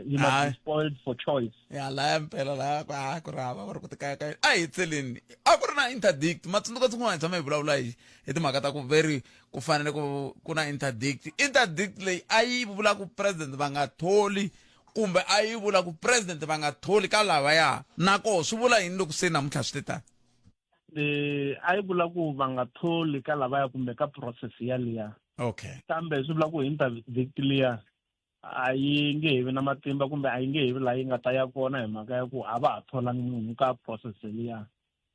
he must be spoiled for choice. Ya laya mpela laya ku a ku ri hava va ri ku tikayakaya a hi tseleni a ku ri na interdict ma tsundzuka tsin'wana hi tshama hi vulavula hi hi timhaka ta ku veri ku fanele ku ku na interdict interdict leyi a yi vula ku president va nga tholi kumbe a yi vula ku president va nga tholi ka lavaya na koho swi vula yini loko se namuntlha swi te tani Eh a yi vula ku va nga tholi ka lavaya kumbe ka process yaliya. Okay. Kambe swi vula ku interdict liya a yi nge he vi na matimba kumbe a yi nge he vi laha yi nga ta ya kona hi mhaka ya ku a va ha tholangi munhu ka process liya.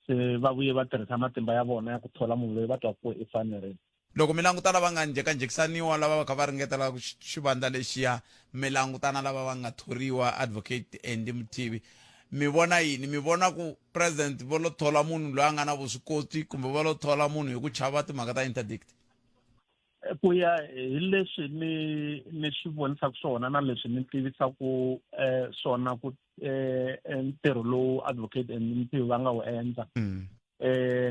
Se va vuye va tirhisa matimba ya vona ya ku thola munhu loyi va twaka ku i fanerile. Loko mi languta lava nga njhekanjhekisaniwa lava va kha va ringetela xivandla lexiya mi languta na lava va nga thoriwa advocate Andy Mothibi mi vona yini mi vona ku president vo lo thola munhu loyi a nga na vuswikoti kumbe va lo thola munhu hi ku chava timhaka ta interdict ku ya hi leswi ni ni swi vonisaka swona na leswi ni tivisaka swona ku ntirho lowu advocate Andy Mothibi va nga wu endla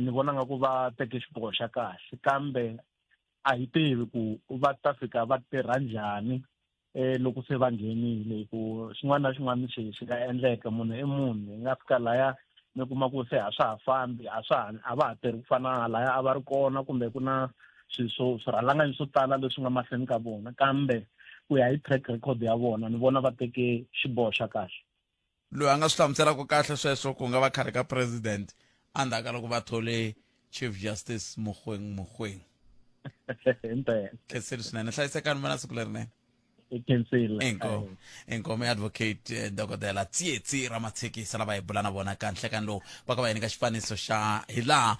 ni vona nga ku va teke xiboho xa kahle kambe a hi tivi ku va ta fika va tirha njhani loko se va nghenile hi ku xin'wana na xin'wana xi xi nga endleka munhu i munhu hi nga fika laya mi kuma ku se a swa ha fambi a swa ha a va ha tirhi ku fana na laya a va ri kona kumbe ku na swilo swo swirhalanganyi swo tala leswi nga mahlweni ka vona kambe ku ya hi track record ya vona ni vona va teke xiboho xa kahle loyi a nga swi hlamuselaka kahle sweswo ku nga va khale ka president endzhaku ka loko va thole chief justice Mogoeng Mogoeng impela khensile swinene hlayisekani mina siku lerinene i khensile inkomu inkomu ya advocate dokodela tsietsi ramatshekisa lava hi bula na vona ka nhlekani lowu va ka va hi nyika xifaniso xa hi laha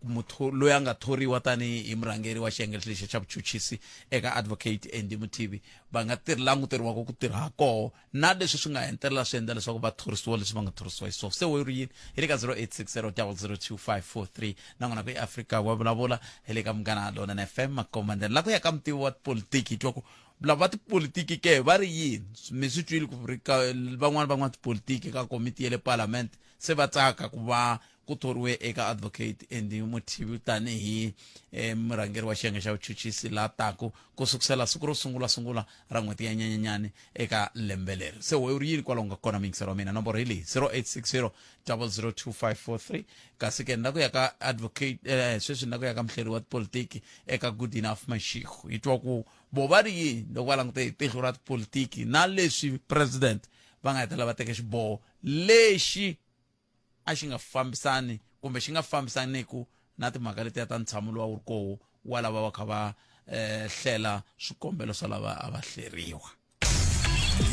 muthu loyi a nga thoriwa tanihi murhangeri wa xiyenge lexi xa vuchuchisi eka advocate Andy Mothibi va nga tirhi languteriwaka ku tirha ha koho na leswi swi nga hetelela swi endla leswaku va thorisiwa leswi va nga thorisiwa hi swona se wo ri yini hi le ka 0860 002543 na n'wina ku eafrika wa vulavula hi le ka munghana lonene fm makomandela la ku ya ka mutivi wa tipolitiki hi twa ku lava va tipolitiki ke va ri yini mi swi twile ku ri ka van'wana van'wana tipolitiki ka komiti ya le parliament se va tsaka ku va ku thoriwe eka advocate Andy Mothibi tanihi eh, murhangeri wa xiyenge xa vuchuchisi la taku ku sukusela siku ro sungula sungula ra n'hweti ya nyenyenyani eka lembe leri se we uri yini kwalaho nga kona muyingiseri wa mina nomboro hi leyi 0860 002543 kasi ke na ku ya ka advocate eh, sweswi na ku ya ka muhleri wa tipolitiki eka good enough mashiko hi twa ku vo va ri yini loko va langute hi tihlo ra tipolitiki na leswi president va nga hetelela va teke xiboho lexi a xi nga fambisani kumbe xi nga fambisaniku na timhaka letiya ta ntshamo lowa wu ri koho wa lava va kha va eh, hlela swikombelo swa lava a va hleriwa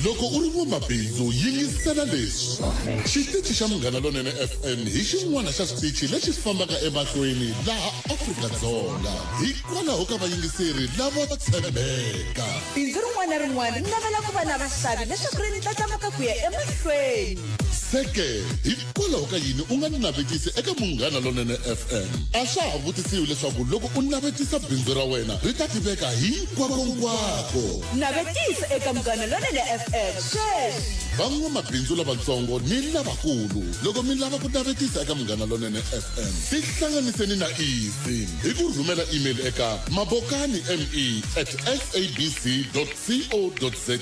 Loko u ri n'wamabindzu yingisela leswi. Xitichi xa Munghana Lonene FM hi xin'wana xa switichi lexi fambaka emahlweni laha Afrika-Dzonga hikwalaho ka vayingiseri lavo tshembeka. Bindzu rin'wana na rin'wana ri navela ku va na vaxavi leswaku ri ndlandlamuka ku ya emahlweni. Se ke, hikwalaho ka yini u nga navetisi eka Munghana Lonene FM? A swa ha vutisiwi leswaku loko u navetisa bindzu ra wena ri ta tiveka hinkwakonkwako. Navetisa eka Munghana Lonene FM sweswi! Van'wamabindzu lavatsongo ni lavakulu, loko mi lava ku navetisa eka Munghana Lonene FM, tihlanganiseni na Easy hi ku rhumela email eka mabokanime at sabc co za.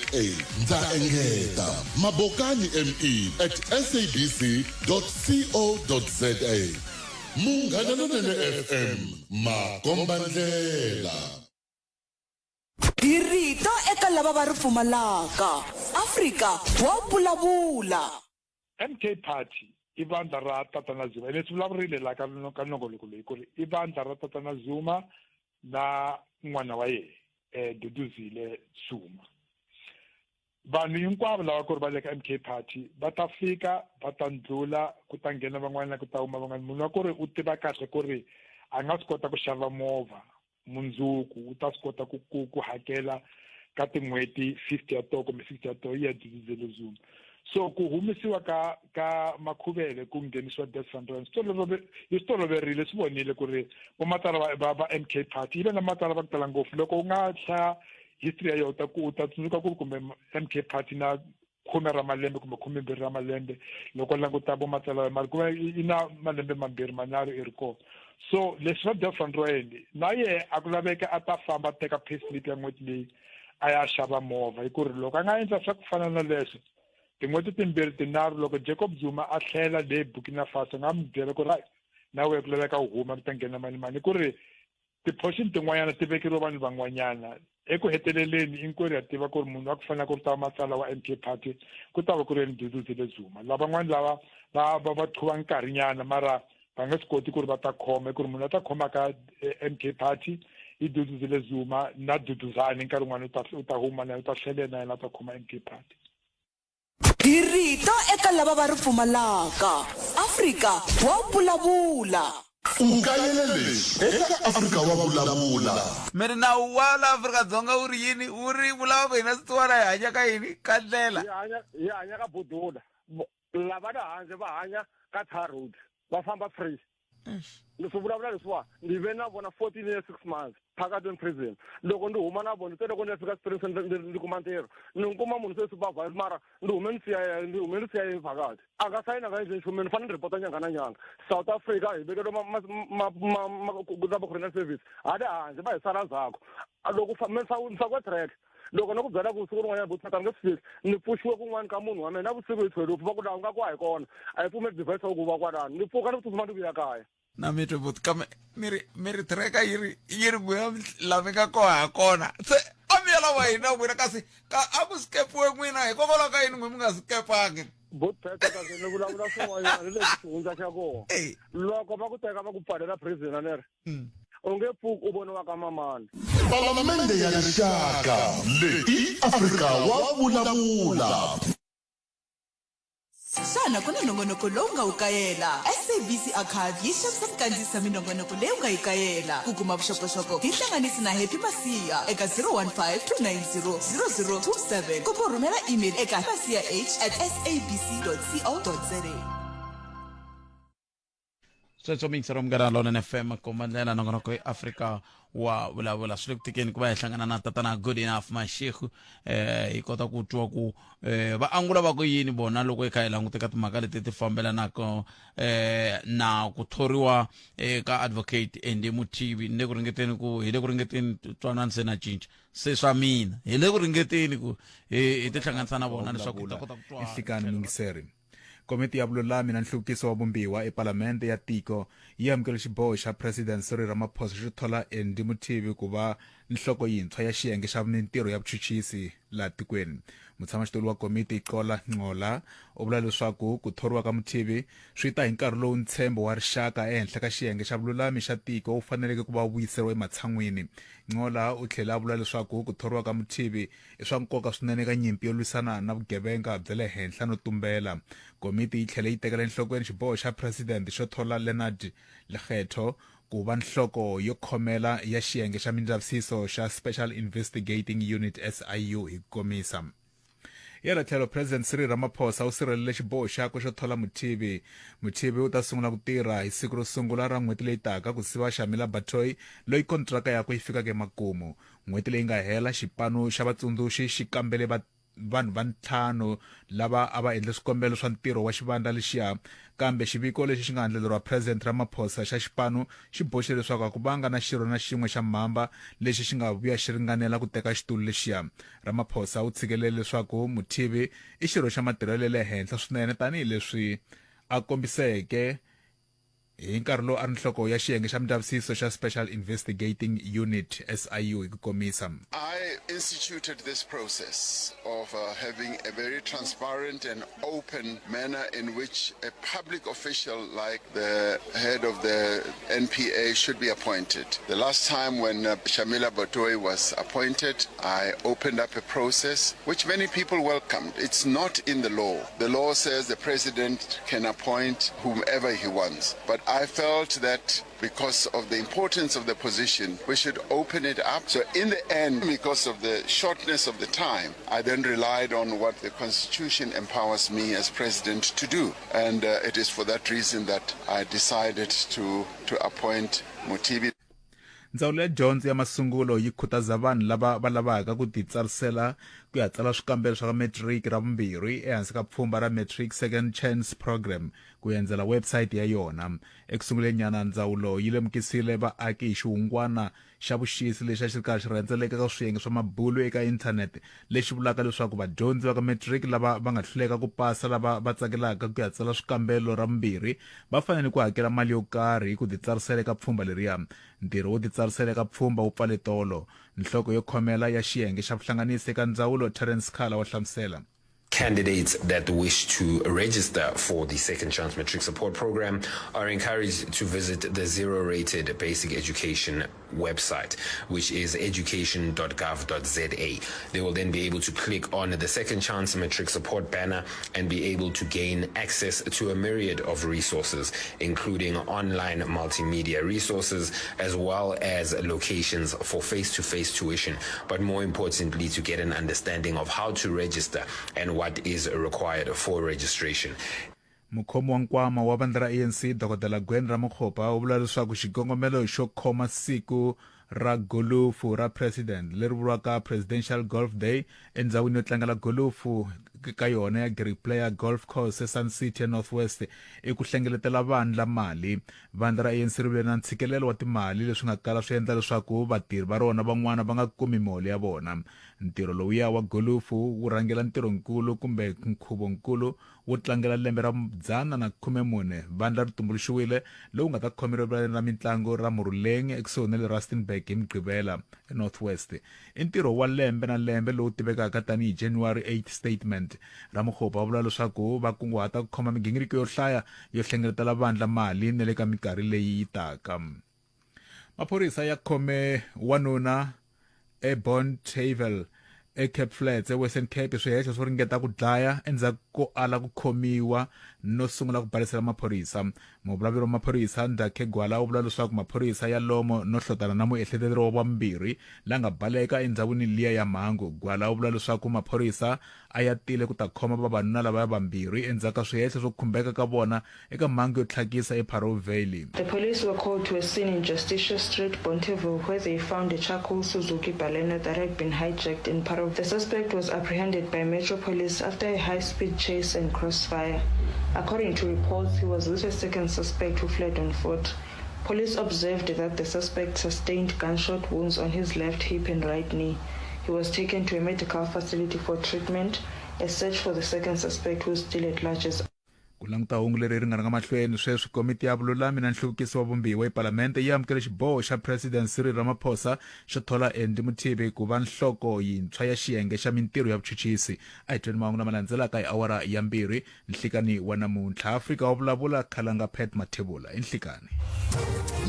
Ndza engeta, mabokani me at sabc co za. Munghana Lonene FM, makombandlela. Hi rito eka lava va ri pfumalaka. Afrika wa vulavula. MK Party i vandla ra Tatana Zuma ene swi vulavurile la ka ka nongoloko leyi ku ri i vandla ra Tatana Zuma na n'wana wa yena eh Duduzile Zuma vanhu hinkwavo lava ku ri va le ka MK Party va ta fika va ta ndlula ku ta nghena van'wana ku ta huma van'wana munhu wa ku ri u tiva kahle ku ri a nga swi kota ku xava movha mundzuku u ta swi kota ku ku ku hakela ka tin'hweti 50 ya toho kumbe 60 ya toho yi ya Duduzile Zuma so ku humesiwa ka ka makhuvele ku nghenisiwa Des van Rooyen swi yi swi toloverile swi vonile ku ri vomatsala va va va MK Party yi ve na matsala va ku tala ngopfu loko u nga hlaya history ya yona ta ku u ta tsundzuka ku ri kumbe MK Party na khume ra malembe kumbe khumembirhi ra malembe loko languta vo matsalwa mali ku va yi na malembe mambirhi manharhu i ri kona. So leswi swa Dirk van Rooyen na yehe a ku laveka a ta famba a teka payslip ya n'hweti leyi a ya xava movha hi ku ri loko a nga endla swa ku fana na leswo tin'hweti timbirhi tinharhu loko Jacob Zuma a tlhela le Burkina Faso nga n'wi byela ku ri na wehe ku laveka u huma ku ta nghena mani mani hi ku ri ti-portion tin'wanyana ti vekeriwe vanhu van'wanyana eku heteleleni hinkwerhu ya tiva ku ri munhu wa ku fanele ku ri ta va matsala wa M K party ku ta va ku ri yena Duduzile Zuma lavan'wana lava va va va qhuva nkarhinyana mara va nge swi koti ku ri va ta khoma ku ri munhu a ta khomaka eh, M K party i Duduzile Zuma na Duduzane nkarhi wun'wana u ta u ta huma na u ta tlhela na yena a ta khoma M K party Hi rito eka lava va ri pfumalaka. Afrika wa vulavula. U kayele leswi eka Afrika wa Vulavula. Mi ri nawu wa la Afrika-Dzonga wu ri yini? Wu ri vulava ku hina swisiwana hi hanya ka yini? Ka ndlela. Hi hanya hi hanya ka budula. Lava le handle va hanya ka tar road. Va famba free. Ni swi vulavula leswiwa ni ve na vona 14 years 6 months phakathi in prison loko ndi huma na vona se loko ni ya fika Springs ndi kuma ntirho ni kuma munhu se supervisor mara ndi hume ni siya ndi hume ni siya phakathi a nga sayina nga endli nchumu ni fanele ni report nyanga na nyanga South Africa hi vekeliwe ma corona service hale handle va hi sala ndzhaku loko mi fakiwe track loko ni ku byela ku siku rin'wanyana butata ni nge swi fiki ni pfuxiwe kun'wana ka munhu wa mina na vusiku hi thwelufu va ku laha u nga ku a hi kona a hi pfumeli device ya ku va kwalano ni pfuka ni ku tsutsuma ni vuya kaya na mi twe buti kambe mi ri mi ri tracker yi ri yi ri n'wina la mi nga koha ha kona se a mi ya lava hina n'wina kasi ka a ku skepiwe n'wina hikokwalaho ka yini n'we mi nga skepangi butata kasi ni vulavula swin'wanyana ni leswi xihundla xa kona loko va ku teka va ku pfalela prison a ni ri u nge pfuki u voniwa ka mamani Palamende ya Rixaka leyi i Afrika wa vulavula. Xana ku na nongonoko lowu nga wu kayela? SABC Archive yi xavisa minkandziyiso ya minongonoko leyi u nga yi kayela. Ku kuma vuxokoxoko, hi hlanganisi na Happy Masiya eka 015 290 0027 kumbe u rhumela email eka masiya h at sabc co za. Sweswo miyingisero munghana lonene fm komba ndlela nongonoko ya afrika wa vulavula swi le ku tikeni ku va hi hlangana na tatana good enough mashego eh hi kota ku twa ku eh va angula va ku yini vona loko hi kha hi languteka timhaka leti ti fambelanaka eh na ku thoriwa eh, ka advocate Andy Muthibi ni le ku ringeteni ku hi le ku ringeteni twanani se na cinca se swa mina hi le ku ringeteni ku hi hi tihlanganisa na vona leswaku hi ta kota ku twa Nhlikani Muyingiseri. Komiti ya Vululami na Nhluvukiso wa Vumbiwa ePalamende ya Tiko yi amukele xiboho xa President Cyril Ramaphosa xo thola Andy Mothibi ku va nhloko yintshwa ya xiyenge xa mintirho ya vuchuchisi laha tikweni. Mutshamaxitulu wa komiti Xola Nqola u vula leswaku ku thoriwa ka Mothibi swi ta hi nkarhi lowu ntshembo wa rixaka ehenhla ka xiyenge xa vululami xa tiko wu faneleke ku va wu vuyiseriwa ematshan'wini. Nqola u tlhele a vula leswaku ku thoriwa ka Mothibi i swa nkoka swinene eka nyimpi yo lwisana na vugevenga bya le henhla no tumbela. Komiti yi tlhele yi tekela enhlokweni xiboho xa Presidente xo thola Leonard Lekgetho ku va nhloko yo khomela ya xiyenge xa mindzavisiso xa Special Investigating Unit, SIU, hi ku komisa. Hi hala tlhelo, President Cyril Ramaphosa u sirhelele xiboho xakwe xo thola Mothibi. Mothibi u ta sungula ku tirha hi siku ro sungula ra n'hweti leyi taka ku siva Shamila Batohi loyi kontiraka yakwe yi fikaka emakumu. N'hweti leyi nga hela, xipano xa vatsundzuxi xi kambele va vanhu va ntlhanu lava a va endle swikombelo swa ntirho wa xivandla lexiya. Kambe xiviko lexi xi nga andlaleriwa President Ramaphosa xa xipano xi boxile leswaku a ku vanga na xirho na xin'we xa mhamba lexi xi nga vuya xi ringanela ku teka xitulu lexiya. Ramaphosa u tshikelele leswaku Mothibi i xirho xa matirhelo ya le henhla swinene tanihi leswi a kombiseke hi nkarhi lowu a ri nhloko ya xiyenge xa mindzavisiso xa Special Investigating Unit, SIU hi ku komisa. I instituted this process of uh, having a very transparent and open manner in which a public official like the head of the NPA should be appointed. The last time when uh, Shamila Batohi was appointed, I opened up a process which many people welcomed. It's not in the law. The law says the president can appoint whomever he wants. But I felt that because of the importance of the position, we should open it up. So in the end, because of the shortness of the time, I then relied on what the Constitution empowers me as president to do. And uh, it is for that reason that I decided to, to appoint Mutibi. Ndzawulo ya Dyondzo ya Masungulo yi khutaza vanhu lava va lavaka ku titsarisela ku ya tsala swikambelo swa matiriki ra vumbirhi ehansi ka pfhumba ra Matric Second Chance Programme. ku endzela website ya yona. Eku sunguleni nyana, ndzawulo yi lemukisile vaaki hi xihungwana xa vuxisi lexi a xi ri karhi xi rhendzeleka ka swiyenge swa mabulu eka inthanete lexi vulaka leswaku vadyondzi va ka matric lava va nga hluleka ku pasa lava va tsakelaka ku ya tsala swikambelo ra vumbirhi va fanele ku hakela mali yo karhi ku titsarisela eka pfhumba leriya. Ntirho wo titsarisela eka pfhumba wu pfale tolo. Nhloko yo khomela ya xiyenge xa vuhlanganisi eka ndzawulo Terence Sikhala wa hlamusela. Candidates that wish to register for the Second Chance Matric Support Program are encouraged to visit the zero-rated basic education website, which is education.gov.za. They will then be able to click on the Second Chance Matric Support banner and be able to gain access to a myriad of resources, including online multimedia resources, as well as locations for face-to-face tuition, but more importantly, to get an understanding of how to register and what is required for registration. Mukhomi wa nkwama wa vandla ra ANC Dokodela Gwen Ramokgopa u vula leswaku xikongomelo xo khoma siku ra golufu ra President leri vuriwaka Presidential Golf Day endzhawini yo tlangela golufu ka yona ya Gary Player Golf Course eSun City eNorth West i ku hlengeletela vandla mali. Vandla ra ANC ri vile na ntshikelelo wa timali leswi nga kala swi endla leswaku vatirhi va rona van'wana va nga kumi miholo ya vona. Ntirho lowuya wa golufu wu rhangela ntirho-nkulu kumbe nkhuvo-nkulu wo tlangela lembe ra 114 vandla ri tumbuluxiwile, lowu nga ta khomeriwa erivaleni ra mintlangu ra Moruleng ekusuhi na le Rustenburg hi Mugqivela, eNorth West. I ntirho wa lembe na lembe lowu tivekaka tanihi January 8 Statement. Ramokgopa va vula leswaku va kunguhata ku khoma migingiriko yo hlaya yo hlengeletela vandla mali na le ka minkarhi leyi yi taka. Maphorisa ya khome wanuna eBonteheuwel eCape Flats eWestern Cape hi swihehlo swo ringeta ku dlaya endzhaku ko ala ku khomiwa no sungula ku balesela maphorisa. Muvulavuri wa maphorisa Ndakhe Gwala u vula leswaku maphorisa ya lomo no hlotana na muehleketeleriwa wa vumbirhi la nga baleka endhawini liya ya mhangu. Gwala u vula leswaku maphorisa a ya tile ku ta khoma vavanuna lavaya vambirhi endzhaku ka swihehlo swo khumbeka ka vona eka mhangu yo tlhakisa eParou Valley. The police were called to a scene in Justicia Street, Bonteheuwel, where they found a charcoal Suzuki Baleno that had been hijacked in Parow. The suspect was apprehended by Metro Police after a high-speed chase and crossfire. According to reports, he was with a second suspect who fled on foot. Police observed that the suspect sustained gunshot wounds on his left hip and right knee. He was taken to a medical facility for treatment. A search for the second suspect, who is still at large, is Ku languta hungu leri ri nga rhanga mahlweni sweswi, Komiti ya Vululami na Nhluvukiso wa Vumbiwa ePalamende yi amukele xiboho xa President Cyril Ramaphosa xo thola Andy Mothibi ku va nhloko yintshwa ya xiyenge xa mintirho ya vuchuchisi. A hi tweni mahungu lama landzelaka hi awara ya mbirhi nhlikani wa namuntlha. Afrika wa vulavula, Khalanga Pat Mathebula i nhlikani.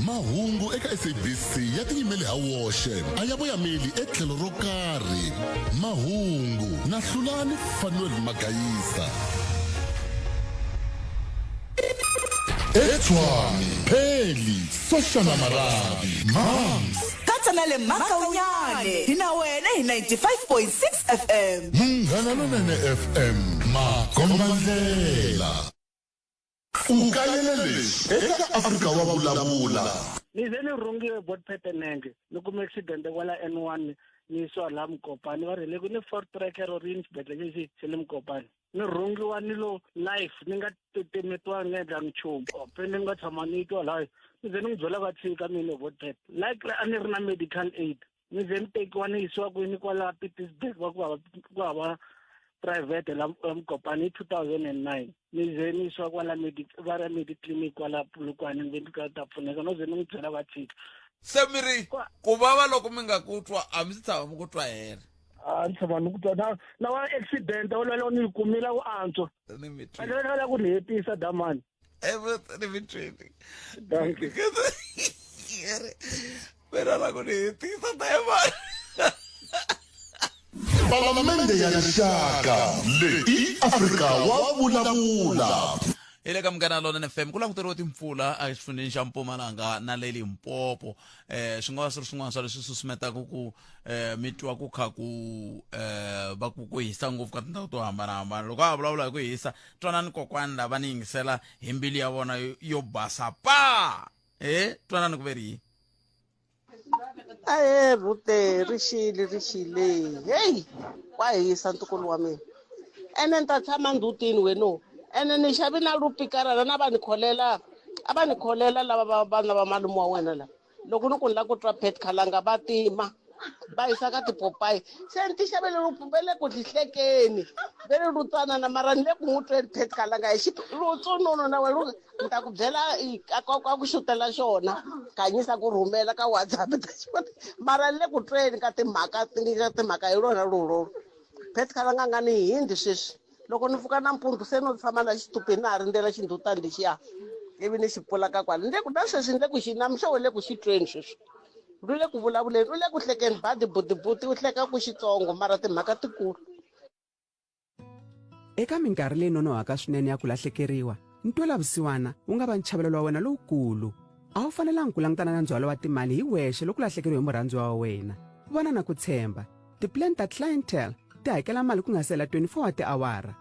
Mahungu eka SABC ya tiyimele ha woxe, a ya voyameli etlhelo ro karhi. Mahungu na Hlulani Fanuel Magayisa. eTshwane, Pheli, Soshana Marabi, Mams. Katsa na le Makaunyane hi na wena hi 95.6 FM. Munghana Lonene FM, makombandlela. U kayele leswi eka Afrika wa vulavula. Ni ze ni rhungiwe bot petenenge ni kume accident kwala N1 ni yisiwa laha Mukopani va ri le ku ni Voortrekker or yini xibedhlele lexi xa le Mukopani ni rhungiwa ni lo life ni nga titimetiwa ni nga endlangi nchumu pende ni nga tshama ni twa laha ni ze ni n'wi byela va tshika mina bot pet like a ni ri na medical aid ni ze ni tekiwa ni yisiwa kwini kwala Pietersburg va ku hava ku hava private la Mokopane hi 2009 ni ze ni yisiwa kwala va ra mediclinic kwala Polokwane ni ve ni ka ta pfuneka no ze ni n'wi byela va tshika se mi ri ku vava loko mi nga ku twa a mi si tshama mi ku twa hela a ni tshama ni ku twa na na wa accident wa lwela ni yi kumile ku antswa a lwela ku ni hetisa damani ni mi twini mina la ku ni hetisa dayimani Palamende ya Rixaka leyi i Afrika wa vulavula. Hi le ka Munghana Lonene FM ku languteriwe timpfula exifundzheni xa Mpumalanga na le Limpopo eh swi nga va swi ri swin'wana swa leswi susumetaka ku eh mi twa ku kha ku eh va ku ku hisa ngopfu ka tindhawu to hambanahambana loko a vulavula hi ku hisa twanani kokwani lava ni yingisela hi mbilu ya vona yo basa pa eh twanani ku ve ri yini Ahee rhute ri xile ri xile heyi wa hisa ntukulu wa mina ene ni ta tshama ndzhutini weno. Ene ni xavi na lupikarana na va ni kholela a va ni kholela lava va vana va malume wa wena lava loko ni ku ni lava ku twa Pat Khalanga va tima va yisa ka tipopayi se ni ti xavele va le ku hlekeni ve ri lutsanana mara ni le ku n'wi tweni Pat Khalanga hi xi lutsununu na wena ni ta ku byela ka ku xutela xona kanyisa ku rhumela ka WhatsApp mara ni le ku tweni ka timhaka ka timhaka hi lona lololo Pat Khalanga nga ni hindi sweswi loko ni pfuka nampundzu se no tshama la xitupini na ha rindzela xindhutani lexiya ivi ni xi pfula ka kwala ni le ku na sweswi ni le ku xi namixo we le ku xi tweni sweswi lu le ku vulavuleni u le ku hlekeni badi butibuti u hleka ku xitsongo mara timhaka tikulu Eka minkarhi leyi nonohaka swinene ya ku lahlekeriwa, ntwela-vusiwana wu nga va nchavelelo wa wena lowukulu. A wu fanelanga ku langutana na ndzhwalo wa timali hi wexe loko u lahlekeriwe hi murhandziwa wa wena. Vona na ku tshemba, tipulani ta Clientele ti hakela mali ku nga si hela 24 wa tiawara.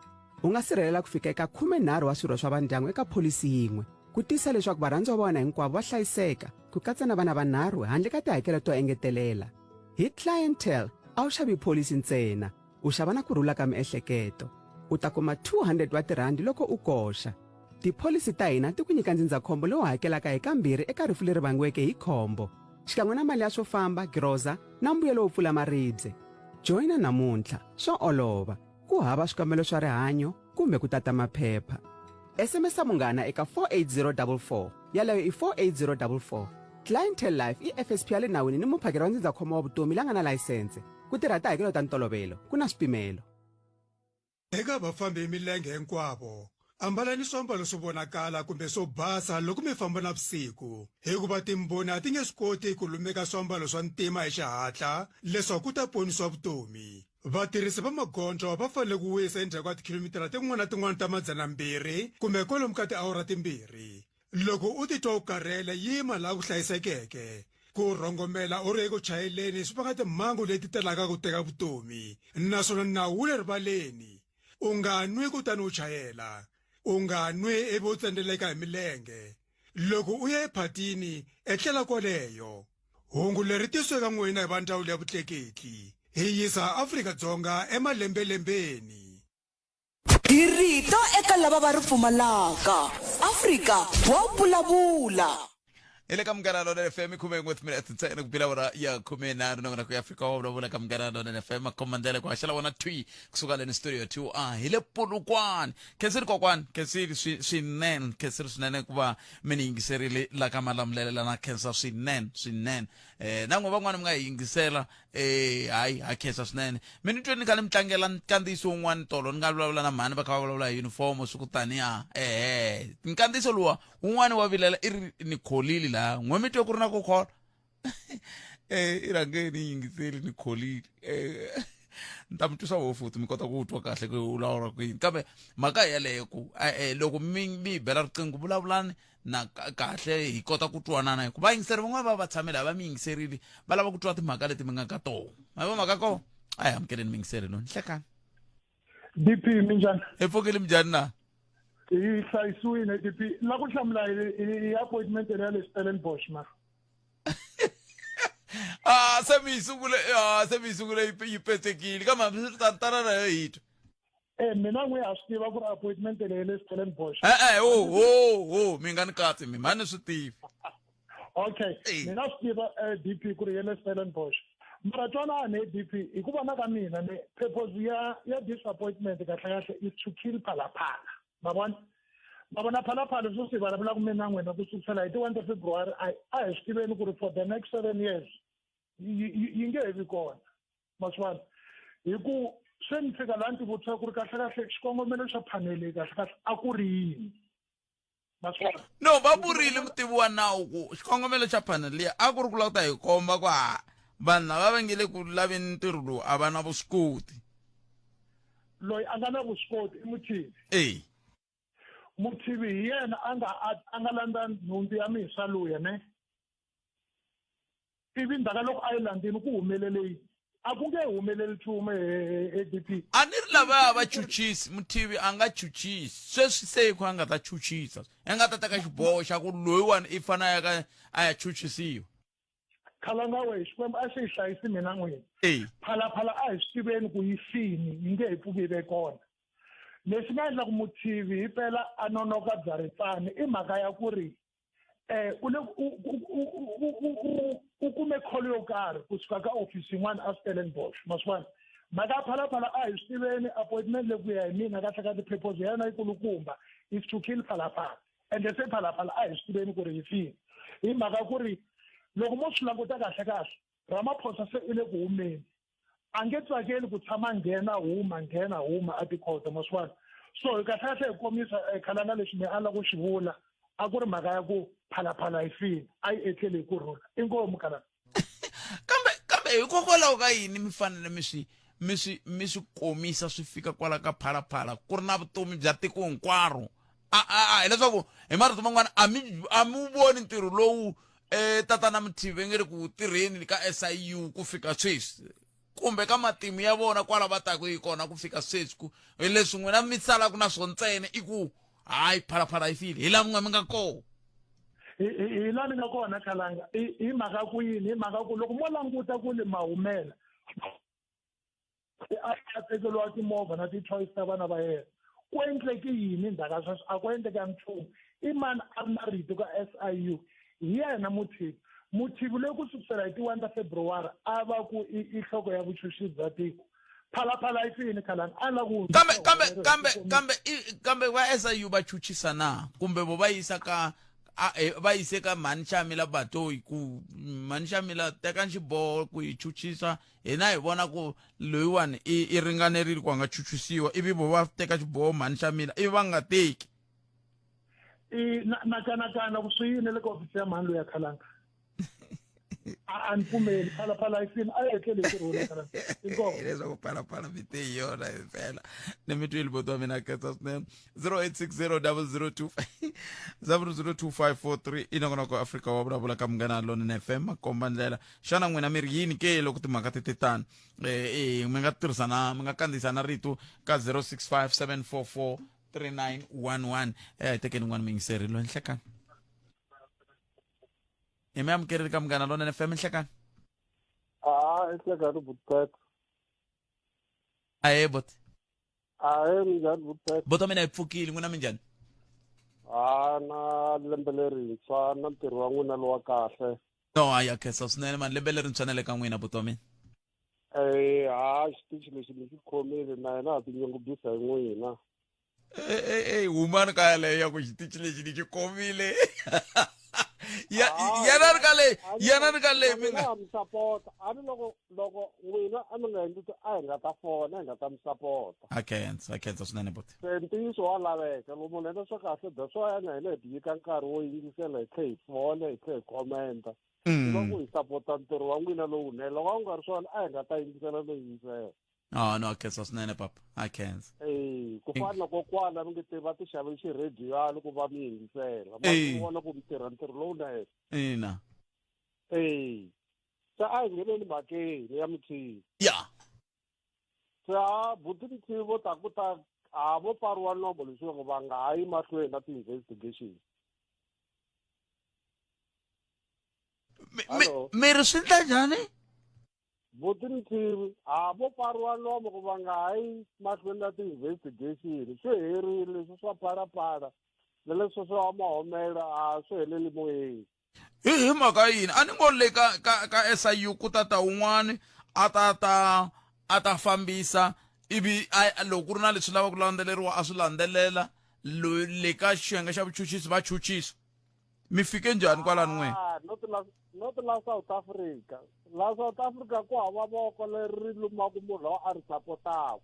U nga sirhelela ku fika eka 13 wa swirho swa vandyangu eka pholisi yin'we, ku tiyisisa leswaku varhandziwa va wena hinkwavo va hlayiseka, ku katsa na vana vanharhu handle ka tihakelo to engetelela. Hi Clientele, a wu xavi pholisi ntsena, u xava na ku rhula ka miehleketo. U ta kuma 200 wa tirhandi loko u koxa. Tipholisi ta hina ti ku nyika ndzindzakhombo lowu hakelaka hi kambirhi eka rifu leri vangiweke hi khombo, xikan'we na mali ya swo famba, giroza na mbuyelo wo pfula maribye. Joyina namuntlha, swa olova, ku hava swikambelo swa rihanyo kumbe ku tata maphepha. SMS munghana eka 48044, yaleyo i 48044. Clientele Life i FSP ya le nawini ni muphakeri wa ndzindzakhombo wa vutomi la nga na layisense. Ku tirha tihakelo ta ntolovelo, ku na swipimelo. Eka vafambi hi milenge hinkwavo, ambalani swiambalo swo vonakala kumbe swo basa loko mi famba navusiku, hikuva timbhoni a ti nge swi koti ku lumeka swiambalo swa ntima hi xihatla leswaku ku ta ponisiwa vutomi. Vatirhisi va magondzo va fanele ku wisa endzhaku ka tikhilomitara tin'wana na tin'wana ta 200 kumbe kwalomu ka tiawara timbirhi. Loko u titwa u karhele, yima laha ku hlayisekeke. Ku rhongomela u ri eku chayeleni swi vanga timhangu leti talaka ku teka vutomi, naswona nawu wu le rivaleni. U nga nwi kutani u chayela. U nga nwi ivi u tsendzeleka hi milenge. Loko u ya ephatini, etlela kwaleyo. Hungu leri tisiwe eka n'wina hi va Ndzawulo ya Vutleketli. Hi yisa Afrika-Dzonga emalembelembeni. Hi rito eka lava va ri pfumalaka. Afrika wa vulavula. Hi le ka Munghana Lonene FM khume n'we timinete ntsena ku bila awara ya 13 nongonoko ya Afrika wa vulavula ka Munghana Lonene FM makhomandlela ku haxela wona thwi kusuka leni studio 2 a hi le Polokwane khensile kokwani khensile swinene khensile swinene ku va mi ni yingiserile la ka Malamulele la na khensa swinene swinene eh na n'we van'wana mi nga hi yingisela eh hayi ha khensa swinene mi ni twe ni kha ni mi tlangela nkandziyiso wun'wana tolo ni nga vulavula na mhani va kha va vulavula hi uniform swi ku taniya ehe nkandziyiso luwa wun'wana wa vilela i ri ni kholile laha n'we mi twe ku ri na ku khola eh i rhange ni yingiseli ni kholile eh ni ta mi twisa wo futhi mi kota ku twa kahle ku u lawula ku yini kambe mhaka yeleyo ku eh, loko mi mi hi bela riqingho vulavulani na kahle hi kota ku twanana hikuva vayingiseri van'wana va va tshame laha va mi yingiserile va lava ku twa timhaka leti mi nga ka tona ma vo mhaka kona a hi amukeleni miyingiseri loyi nhlekani dp minjhani hi pfukile minjhani na hi hlayisiwile dp la ku hlamula hi appointment ya le Stellenbosch mara ah se mi yi sungule ah se mi yi sungule yi petsekile kambe hambi swi ri tano tanana yo hi twa Eh mina n'wi ha swi tiva ku ri appointment leyi le Stellenbosch. Eh eh oh oh oh mi nga ni katsi mi mhani swi tivi. Okay. Mina swi tiva eh, DP ku ri ye le Stellenbosch. Mara twanani DP hi ku vona ka mina ne purpose ya ya this appointment kahle kahle is to kill Phalaphala. Ma vona? Ma vona Phalaphala sweswi hi vulavulaka mina na n'wina ku sukusela hi ti 1 ta February a a hi swi tiveni ku ri for the next 7 years yi nge he vi kona. Ma swi vona? Hi ku se ni fika laha ni tivutisa ku ri kahle kahle xikongomelo xa phanele kahle kahle a ku ri yini ma swi vona no va vurile mutivi wa nawu ku xikongomelo xa phanele liya a ku ri ku lava ku ta hi komba ku ha vanhu lava va nge le ku laveni ntirho lowu a va na vuswikoti loyi a nga na vuswikoti i muthivi eyi muthivi hi yena a nga a nga landza nhundzu ya misa luya ne ivi ndzhaku loko a yi landzini ku humelele yini a ku nge humeleli nchumu adp a ni ri lavaya va chuchisi muthivi a nga chuchisi sweswi se ku a nga ta chuchisa a nga ta teka xiboho xa ku loyiwani i fane a ya ka a ya chuchisiwa khalanga we xikwembu a xi yi hlayisi mina n'wini phalaphala a hi swi tiveni ku yi fini yi nge he pfuki yi ve kona. Lexi nga endla ku Muthivi hi pela a nonoka bya ritsani i mhaka ya ku ri eh u le u kume call yo karhi kusuka ka office yin'wana a Stellenbosch ma swi vona mhaka ya phalaphala a hi swi tiveni appointment leyi ku ya hi mina kahle kahle purpose ya yona yikulukumba is to kill phalaphala ende se phalaphala a hi swi tiveni ku ri yi fini hi mhaka ku ri loko mo swi languta kahle kahle Ramaphosa se i le ku humeni a nge tsakeli ku tshama nghena huma nghena huma a tikhoto ma swi vona so hi kahle kahle hi komisa eh, khalanga lexi me a la ku xi vula a ku ri mhaka ya ku phalaphala yi fini a yi etleli hi ku rhula inkomu khalanga kambe kambe hikokwalaho ka yini mi fanele mi swi mi swi mi swi komisa swi fika kwala ka phalaphala ku ri na vutomi bya tiko hinkwaro a a hileswaku hi marito man'wana a mi a mi voni ntirho lowu eh tatana Muthivi nge ri ku tirheni ka SIU ku fika sweswi kumbe ka matimu ya vona kwala va taku yi kona ku fika sweswi ku hi leswi n'wina mi salaka na swona ntsena i ku hayi phalaphala yi file hi laha n'we mi nga kona hi laha ni nga kona khalanga hi mhaka ku yini hi mhaka ku loko mo languta ku le mahumela a tekeriwa timovha na ti-choice ta vana va yena ku endleke yini ndzhaku ka sweswo a ku endleka nchumu i mani a ri na rito ka SIU hi yena Muthibi Muthibi loyi ku sukusela hi ti-1 ta February a va ku i i nhloko ya vuchuchisi bya tiko phalaphala yi fini khalani a la ku kambe kambe kambe kambe kambe va SIU va chuchisa na kumbe vo va yisa ka a eh, va yise ka mhani Shamila Batoyi ku mhani Shamila teka xiboho ku yi chuchisa hina hi vona ku loyiwani i i ringanerile ku a nga chuchisiwa ivi vo va teka xiboho mhani xa mina ivi va nga teki i na na kanakana ku swi yini le ka ofisi ya mhani loyi ya khalanga a ni pfumeli phalaphala yi fini a yi etleli hi ku rhula khalanga inkomu leswaku phalaphala mi te hi yona hi fela ni mi twile boti wa mina khetsa swinene 0860 002 002 i nongonoko afrika wa vulavula ka munghana lonene fm makomba ndlela xana n'wina mi ri yini ke loko timhaka ti te tano eh, eh, mi nga tirhisa na mi nga kandziyisa na rito ka 065 744 3911 eh, hi tekeni n'wana muyingiseri loyi nhlekani hi mi amukerile ka munghana lonene fm nhlekani a nhlekani butpet ahe bot ahe minjhani butpet bota mina hi pfukile n'wina minjhani a na lembe lerintshwa na ntirho wa n'wina lowa kahle no a ya khensa swinene mani lembe lerintshwa na le ka n'wina buti wa mina Eh, ha xitichi lexi mi xi khomile na yena ha tinyungubyisa hi n'wina ey humani ka yaleyo ya ku xitichi lexi ni xi khomile ya yana ri ka leyi yana ri ka leyi mi nga mi sapota a ni loko loko n'wina a mi nga endli a hi nga ta fona hi nga ta mi sapota a khensa a khensa swinene buti se ntiyiso wa laveka loko munhu endla swa kahle that's why na hina hi tinyika nkarhi wo yingisela hi tlhe hi fona hi tlhe hi commenta ku va ku hi sapota ntirho wa n'wina lowunene loko a ku nga ri swona a hi nga ta yingisela no yingisela Oh, no, khensa swinene papa a khensa Eh, ku fana na kokwana mi nge te va ti xavele xirhediyani ku va mi yingisela ma swi vona ku mi tirha ntirho lowunene ina Eh. Se a hi ngheneni mhakeni ya Muthivi ya Se a buti Muthivi vo ta ku ta a vo pfariwa nomo leswaku va nga ha yi mahlweni na ti-investigation mi ri swi ndla njhani Buti Mthivi a vo pfariwa nomo ku va nga ha yi mahlweni na ti-investigation swi herile leswi swa phalaphala na leswi swa mahomela a swi heleli moyeni hi hi mhaka yini a ni ngo le ka ka ka SIU ku ta ta un'wani a ta ta a ta fambisa ivi a loko ku ri na leswi lavaka ku landzeleriwa a swi landzelela le ka xiyenge xa vuchuchisi va chuchisa mi fike njhani kwalani n'wina Ah, not la not la South Africa la South Africa ku hava voko leri ri lumaka munhu loyi a ri sapotaka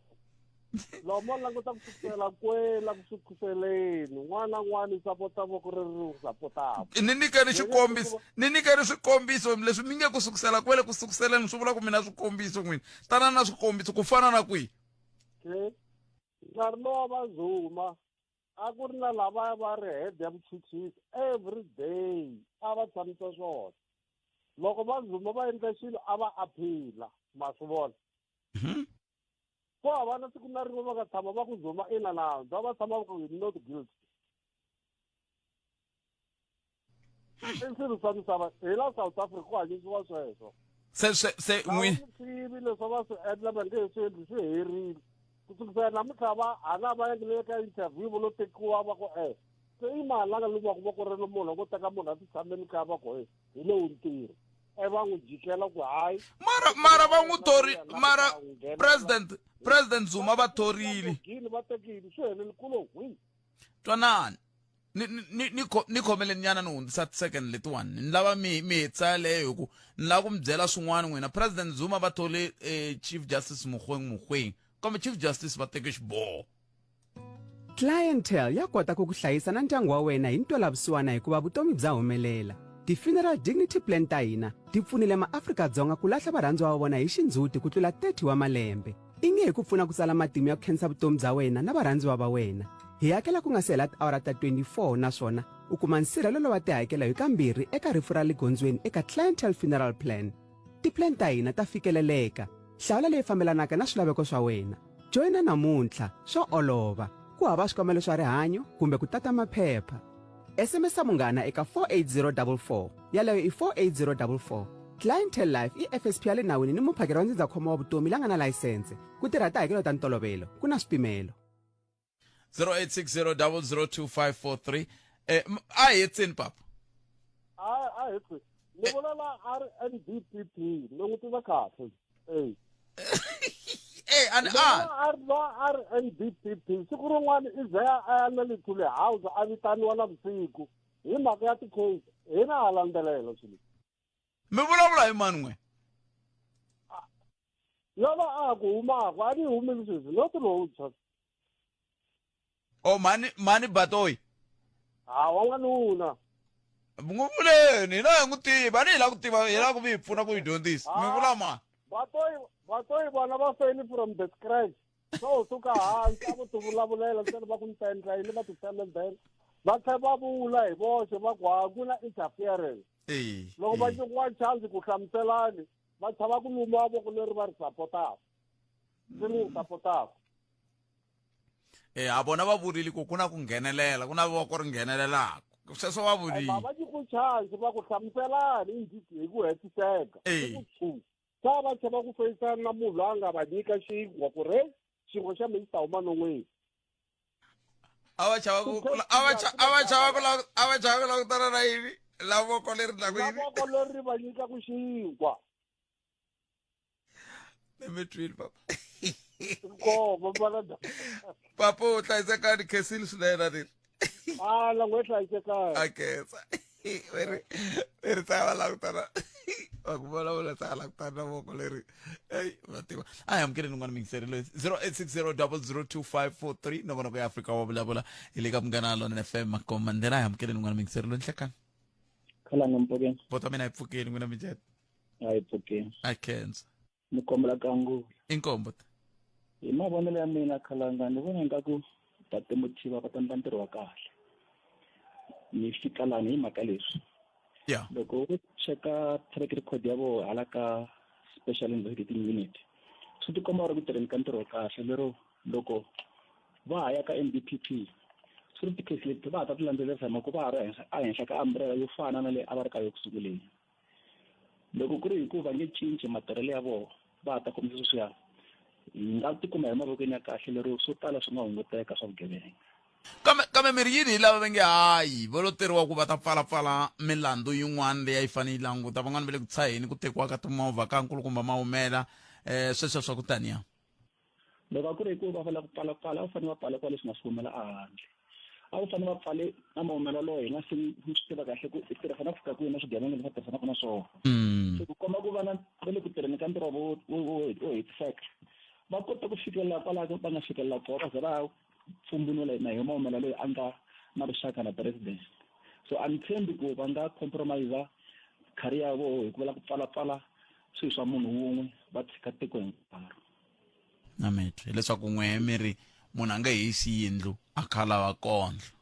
loko mo languta ku sukela kwela ku sukuseleni n'wana na n'wana i sapota voko leri ri n'wi sapotaka ni nyikeni xikombiso ni nyikeni swikombiso leswi mi nge ku sukusela kwele ku sukuseleni swi vula ku mi na swikombiso n'wina tana na swikombiso ku fana na kwihi okay nkarhi lowa va zuma a ku ri na lavaya va ri head ya vuchuchisi every day a va tshamisa swona loko va zuma va endla xilo a va aphila ma swi vona ku hava na siku na rin'we va nga tshama va ku zuma ina nandzu a va tshama va ku not guilty i swilo swa misava hi la South Africa ku hanyisiwa sweswo se se se n'wi tivi leswi va swi endla va nge he swi endli swi herile Ku sukisela namuntlha va hala va yangile ka interview vo lo tekiwa va ku e se i mahalanga lomu va ku va ku ri munhu ko teka munhu a ti tshameli kaya va ku he hi lowu ntirho e va n'wi jikela ku hayi mara mara va n'wi thori mara president president Zuma va thorile gini va tekile swi helele kulo hwi twanani ni ni ni ni khomeleni nyana ni hundzisa second letiwani ni lava mi mi hetisa yaleyo hi ku ni lava ku mi byela swin'wana n'wina president Zuma va thole eh, chief justice Mogoeng Mogoeng kambe chief justice va teke xiboho Clientele ya kota ku ku hlayisa na ndyangu wa wena hi ntwelavusiwana hikuva vutomi bya humelela. Ti-funeral dignity plan ta hina ti pfunile maAfrika-Dzonga ku lahla varhandziwa va vona hi xindzhuti ku tlula 30 wa malembe. I nge hi ku pfuna ku tsala matimu ya ku khensa vutomi bya wena na varhandziwa va wena. Hi hakela ku nga si hela tiawara ta 24 naswona u kuma nsirhelelo wa tihakelo hi kambirhi eka rifu ra le gondzweni eka Clientele Funeral Plan. Ti-plan ta hina ta fikeleleka. Hlawula leyi fambelanaka na swilaveko swa wena. Joyina namuntlha, swa olova. Ku hava swikambelo swa rihanyo kumbe ku tata maphepha. SMS munghana eka 48044. Yaleyo i 48044. Clientele Life i FSP ya le nawini ni muphakeri wa ndzindzakhombo wa vutomi la nga na layisense. Ku tirha tihakelo ta ntolovelo, ku na swipimelo. 0860002543 eh a hi hetseni papa a a hetse ni vula la a ri NDPP ni n'wi tiva kahle eh eh ani a a ri la a ri NDPP siku rin'wana i ze a ya na le Thule House a vitaniwa na vusiku hi mhaka ya ti-case hina ha landzelela swilo mi vulavula hi mani n'we lava a ku humaka a ni humile sweswi not lowuntshwa o oh, mani mani batoyi ha wa n'wanuna n'wi vuleni hina hi n'wi tiva ni hi lava ku tiva hi lava ku mi hi pfuna ku hi dyondzisa mi vula mani batoyi batoyi vona va feli from the scratch so suka hansi a vo ti vulavulela ntsena va ku ntendla yini va ti tseledela va tlhela va vula hi voxe va ku ha ku na interference loko va nyikiwa chance ku hlamuselani va chava ku luma voko leri va ri sapotaka leri ri sapotaka e a vona va vurile ku ku na ku nghenelela ku na voko ri nghenelelaka sweswo va vurile va nyikiwe chance va ku hlamuselani hi ku hetiseka ku tshu sa va chava ku feyisana na munhu loyi a nga va nyika xinkwa ku re xinkwa xa mina xi ta huma non'weni a va chava ku a va a va chava ku a va chava ku langutana na yini la voko leri ndlaku yini voko leri va nyikaku xinkwa ni mi twile papa inkomo mfana papa u hlayisekani khensile swinene a ri a lango hlayisekani a khensa veri veri tsaya va langutana va ku vulavula tsaya langutana na voko leri eyi va tiva a hi amukeleni un'wana mingiseri loyi 0860002543 nongonoko ya afrika wa vulavula hi le ka munghana lona fm makoma ndlela a hi amukeleni un'wana mingiseri loyi nhlekani khalanga mpfukeni bota mina hi pfukeni n'wina minjhani a hi pfukeni a khensa ni kombela kangula inkombo hi mavonelo ya mina khalanga ni vona ingaku tate muthiva va ta endla ntirho wa kahle ni fika lani hi mhaka leswi yeah. loko u cheka track record ya voho hala ka special investigating unit swi tikomba va ri ku tirheni ka ntirho wa kahle lero loko va ha ya ka ndpp swi ri ti-case leti va ha ta ti landzelerisa hi mhaka va ha ri ehenhla ka umbrella yo fana na leyi a va ri ka yo ku sunguleni loko ku ri hi ku va nge cinci matirhelo ya vona va ha ta kombisa sweswiya hi nga tikuma hi mavokweni ya kahle lero swo tala swi nga hunguteka swa vugevenga kambe kambe mi ri yini hi lava va nge hayi vo lo teriwa ku va ta pfalapfala milandzu yin'wana leyi a yi fanele yi languta van'wana va le ku tshaheni ku tekiwa ka timovha ka nkulukumba mahumela um sweswo swa ku taniya Loko a ku ri hi ku va lava ku pfalapfala, a va fanele va pfale kwale swi nga si humela ehandle. A va fanele va pfale na mahumelo lowo hi nga se swi tiva kahle ku i tirhisana ku fika kwihi na swigevenga leswi va tirhisanaka na swona. Se ku komba ku vana va le ku tirheni ka ntirho wo wo wo wo hetiseka, va kota ku fikelela kwalaho va nga fikelela kona va ze va pfumbunula na hi mahumelo loyi a nga na vuxaka na president. So a ni tshembi ku va nga compromise career ya vona hi ku va lava ku pfalapfala swilo swa munhu wun'we va tshika tiko hinkwaro. Na mi twi hileswaku n'wehe mi ri munhu a nge hisi yindlu a kha a lava kondlo.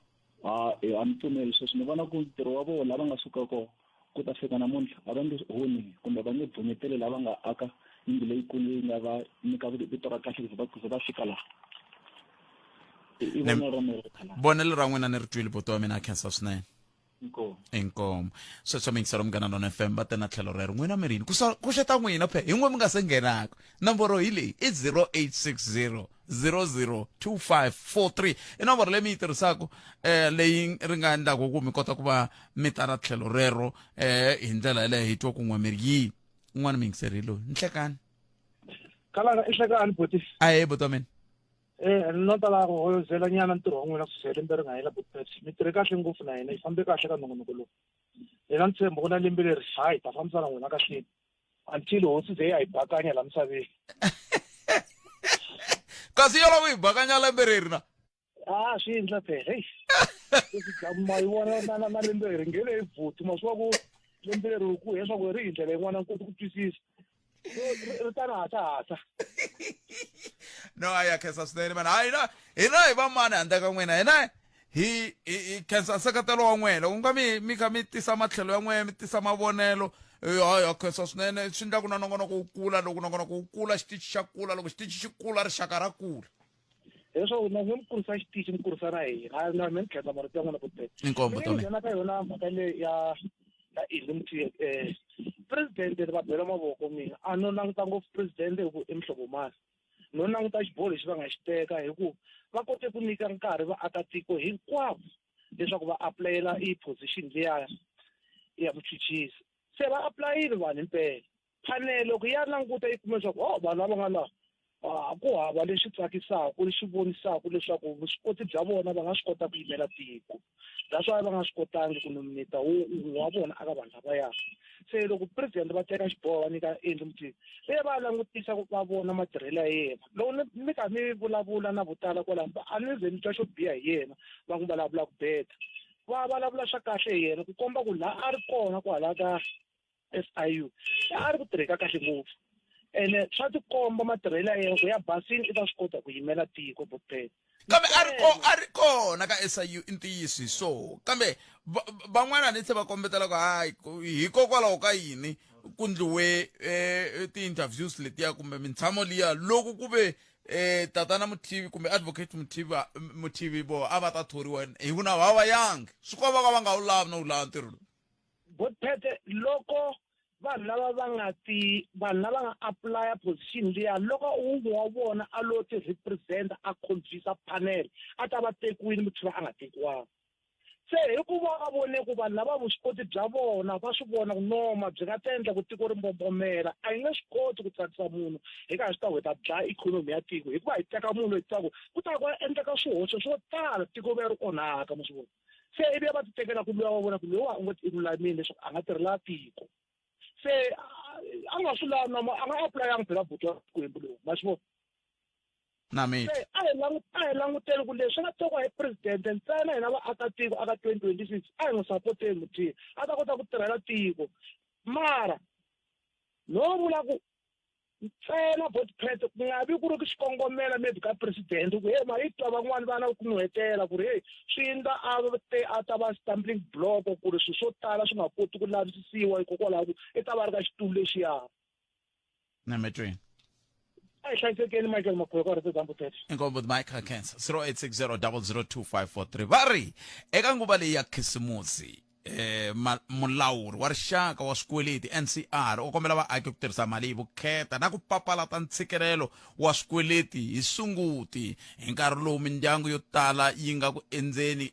A e a ni pfumeli sweswo ni vona ku ntirho wa vona lava nga suka kona ku ta fika namuntlha a va nge onhi kumbe va nge bvunyeteli lava nga aka yindlu leyikulu leyi nga va nyika vito ra kahle ku ze va ku ze va fika laha. I vonelo ra mina ro khalanga. Vonelo ra n'wina ni ri twile buti wa mina a khensa swinene. Inkomu. Inkomu. Sweswo miyingiselo Munghana Lona FM va te na tlhelo rero. N'wina mi ri yini? Ku sa ku xeta n'wina phe hi n'we mi nga se nghenaka. Nomboro hi leyi i 0860 002543 i nomboro leyi mi yi tirhisaka eh leyi ri nga endlaku ku mi kota ku va mi ta na tlhelo rero eh hi ndlela yaleyo hi twa kun'we mi ri yini un'wana mi yingiseri loyi nhlekani Kalanga i hlekani buti. Ahe buti wa mina. Eh no tala ku hoyozela nyana ntirho wa n'wina kusukela lembe ri nga hela buti Pet. Mi tirhe kahle ngopfu na hina yi fambe kahle ka nongonoko lowu. Hi na ntshembo ku na lembe leri hayi ta fambisa na n'wina kahleni until hosi ze ya hi bakanya la misaveni. Kasi yo lava ku hi bakanya lembe reri na? A swi endla phela heyi. Ma yi vona na na na lembe leri nge le hi buti ma swi va ku lembe leri ku leswaku ri hi ndlela yin'wana ni koti ku twisisa. Ri ta na hasa hasa. No a ya khensa swinene mana. Hayi hina hina hi va mani handle ka n'wina hina hi hi hi khensa nseketelo wa n'wina loko nga mi mi kha mi tisa matlhelo ya n'wina mi tisa mavonelo ha ya khensa swinene swi endla ku na nongonoko wu kula loko nongonoko wu kula xitichi xa kula loko xitichi xi kula rixaka ra kula. Leswaku na mi kurisa xitichi mi kurisa na hina na mi ni khensa marito ya n'wina buti. Inkomu Mina ni nghena ka yona mhaka leyi ya ya Ilumti eh president ni va bela mavoko mina a no languta ngopfu president hi ku i muhlovo mani no languta xiboho lexi va nga xi teka hi ku va kote ku nyika nkarhi vaakatiko hinkwavo leswaku va apulayela i position liya ya vuchuchisi se va apulayile vanhu himpela panel loko ya languta yi kuma leswaku oh vanhu lava nga laha a ku hava lexi tsakisaka lexi vonisaka leswaku vuswikoti bya vona va nga swi kota ku yimela tiko that's why va nga swi kotangi ku nominate wun'we wa vona aka vanhu lavaya se loko president va teka xiboho va nyika Andrew Mothibi ve va langutisa ku va vona matirhelo ya yena loko ni mi kha mi vulavula na vo tala kwalano a ni ze ni twa xo biha hi yena va n'wi vulavula ku beta va vulavula swa kahle hi yena ku komba ku laha a ri kona kwalaya ka SIU a ri ku tirheka kahle ngopfu ene swa tikomba matirhelo ya yena ku ya basini i ta swi kota ku yimela tiko botpet kambe a ri ko a ri kona ka SIU i ntiyiso hi so kambe van'wana ni se va kombetela ku hayi hikokwalaho ka yini ku ndliwe eh, ti-interviews letiya kumbe mintshamo liya loko ku ve eh, tatana muthivi kumbe advocate muthivi muthivi vo a va ta thoriwa hi ku na va va yangi swi komba ka va nga wu lavi no wu lava ntirho lowu Botphete loko vanhu lava va nga ti vanhu lava nga apply position liya loko wun'we wa vona a lo ti represent a convince panel a ta va tekiwile muthiva a nga tekiwanga se hikuva va vone ku vanhu lava vuswikoti bya vona va swi vona ku noma byi nga ta endla ku tiko ri mbombomela a yi nge swi koti ku tsakisa munhu hi karhi swi ta ku hi ta dlaya ikhonomi ya tiko hikuva hi teka munhu loyi tivaka ku ta ku endleka swihoxo swo tala tiko ri ya ri onhaka ma swi vona se ivi va ti tekela ku luya wa vona ku loyiwa u ngo i lulamile leswaku a nga tirhela tiko se a nga swi lavi na a nga apulayanga phela buti wa Xikwembu lowu ma swi vona na mina se a hi a hi languteli ku leswi nga tekiwa hi president ntsena hina vaakatiko aka 2026 a hi n'wi sapoteni muthiyi a ta kota ku tirhela tiko mara no vula ku ntsena botpet ku nga vi ku ri ku xikongomelo maybe ka president ku hey ma yi twa van'wani va na ku nuhetela ku ri hey swi endla a te a ta va stumbling block ku ri swilo swo tala swi nga koti ku lavisisiwa hikokwalaho ku i ta va ri ka xitulu lexiya nametweni a hi hlayisekeni michael makhweko a ri tezambo tete inkombo michael cancer 0860 002543 va ri eka nguva leyi ya khisimusi eh, mulawuri wa rixaka wa swikweleti NCR u kombela vaaki ku tirhisa mali hi vukheta na ku papalata ntshikelelo wa swikweleti hi sunguti hi nkarhi lowu mindyangu yo tala yi nga ku endzeni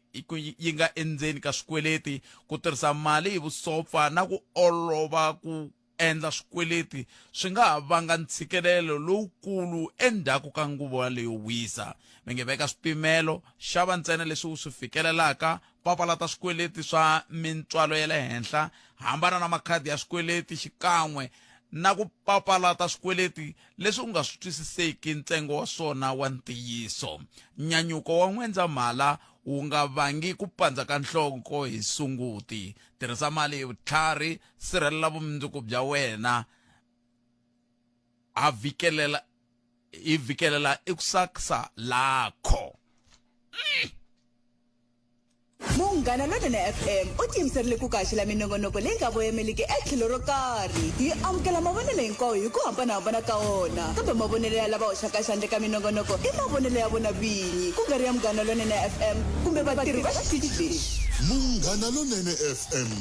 yi nga endzeni ka swikweleti ku tirhisa mali hi vusopfa na ku olova ku endla swikweleti swi nga ha vanga ntshikelelo lowukulu endzhaku ka nguva leyo wisa. Mi nge veka swipimelo, xava ntsena leswi u swi fikelelaka, papalata swikweleti swa mintswalo ya le henhla, hambana na makhadi ya swikweleti xikan'we na ku papalata swikweleti leswi u nga swi twisiseki ntsengo wa swona wa ntiyiso. Nyanyuko wa N'wendzamhala wu nga vangi ku pandza ka nhloko hi Sunguti. Tirhisa mali hi vutlhari, sirhelela vumundzuku bya wena ha vikelela hi vikelela ikusasa lakho. Munghana Lonene FM u tiyimiserile ku ku haxela minongonoko leyi nga voyameliki etlhelo ro karhi. Yi amukela mavonelo hinkwawo hi ku hambanahambana ka wona, kambe mavonelo ya lava hoxaka xandla eka minongonoko i mavonelo ya vona vinyi, ku nga ri ya Munghana Lonene FM kumbe vatirhi va xitichi lexi. Munghana Lonene FM,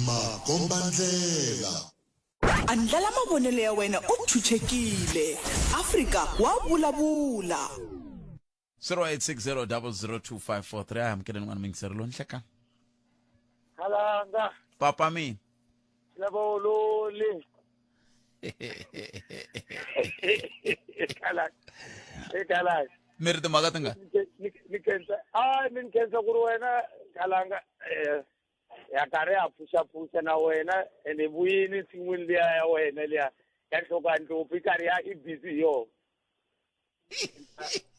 makombandlela. Andlala mavonelo ya wena u chuchekile. Afrika wa vulavula. 0860002543 a hi amukeleni n'wana mingiseri lo nhlekani Khalanga papa mina lava ololi Khalanga e Khalanga mi ri timhaka tingani ni khensa a ni khensa ku ri wena Khalanga eh ya karhi ya pfuxapfuxa na wena ene vuyini nsin'wini liya ya wena liya ya nhloko ya ndlopfu yi karhi ya i busy hi yona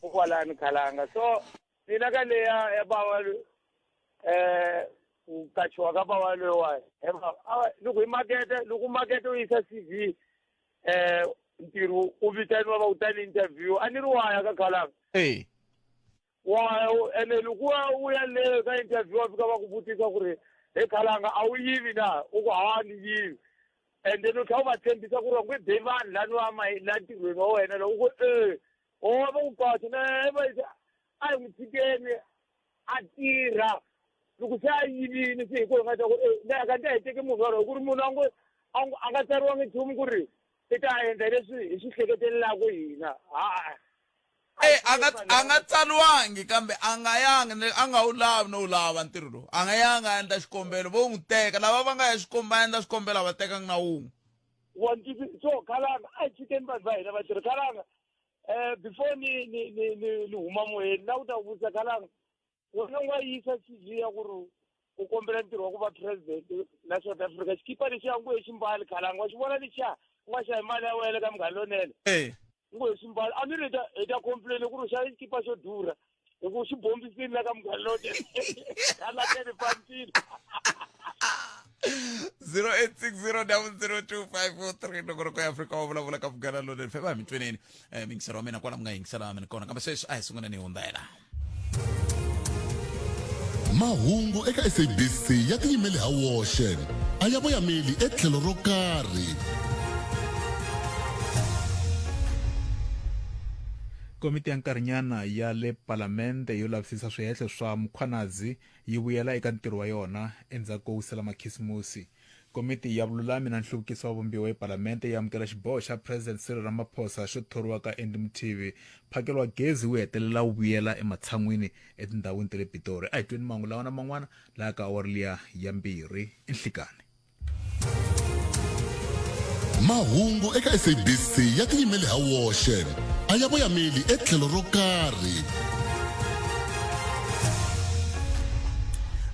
kokwalani Khalanga so mina ka leya ya bava eh ku kachiwa ka bava loyiwani loko hi makete loko makete u yisa CV eh ntirho u vitaniwa va ku tani interview a ni ri waya ka Khalanga eh waya ene loko u ya le ka interview wa fika va ku vutisa ku ri he Khalanga a wu yivi na u ku hawa ni yivi and then u tlhela u va tshembisa ku ri va nge be vanhu lani va la ntirhweni wa wena loko u ku e o va ku qacha na va a hi n'wi tshikeni a tirha loko se a yivini se hi ko hi nga ta ku e kanti a hi teki munhu walowo ku ri munhu a ngo a nga tsariwangi nchumu ku ri i ta endla leswi hi swi hleketelelaka hina ha e a nga a nga tsariwangi kambe a nga yangi a nga wu lavi no wu lava ntirho lowu a nga yanga a endla xikombelo vo n'wi teka lava va nga ya xikomba endla xikombelo a va tekangi na wun'we wa so khalanga a hi tshikeni vanhu va hina va tirha khalanga eh before ni ni ni ni ni huma moyeni na ku ta vutisa khalanga wena u nga yisa CV ya ku ri u kombela ntirho wa ku va president la South Africa xikipa lexiya ngo hi ximbali khalanga wa xi vona lexiya u nga xa hi mali ya wena ka munghana lonene eh ngo hi ximbali a ni ri hi ta complain ku ri u xave xikipa xo durha hi ku xi bombisile la ka munghana lonene khalakeni fambile 0860002543 loko ri ku ya Afrika wa vulavula ka Munghana Lonene fema hi mitweneni eh, mingisero wa mina kwala mi nga yingisela mina kona kambe sweswi a hi sunguleni hi hundzela mahungu eka sabc ya tiyimele ha woxe a ya voyameli etlhelo ro karhi Komiti ya nkarhinyana ya le Palamende yo lavisisa swihehlo swa Mkhwanazi yi vuyela eka ntirho wa yona endzhaku ko wisela makhisimusi. Komiti ya Vululami na Nhluvukiso wa Vumbiwa ePalamente yi amukela xiboho xa President Cyril Ramaphosa xo thoriwa ka Andy Mothibi. Mphakelo wa gezi wu hetelela wu vuyela ematshan'wini etindhawini ta le Pitori. A hi tweni mahungu lawa na man'wana laha ka awara liya ya mbirhi nhlikani. Mahungu eka SABC ya tiyimele ha woxe, a ya voyameli etlhelo ro karhi.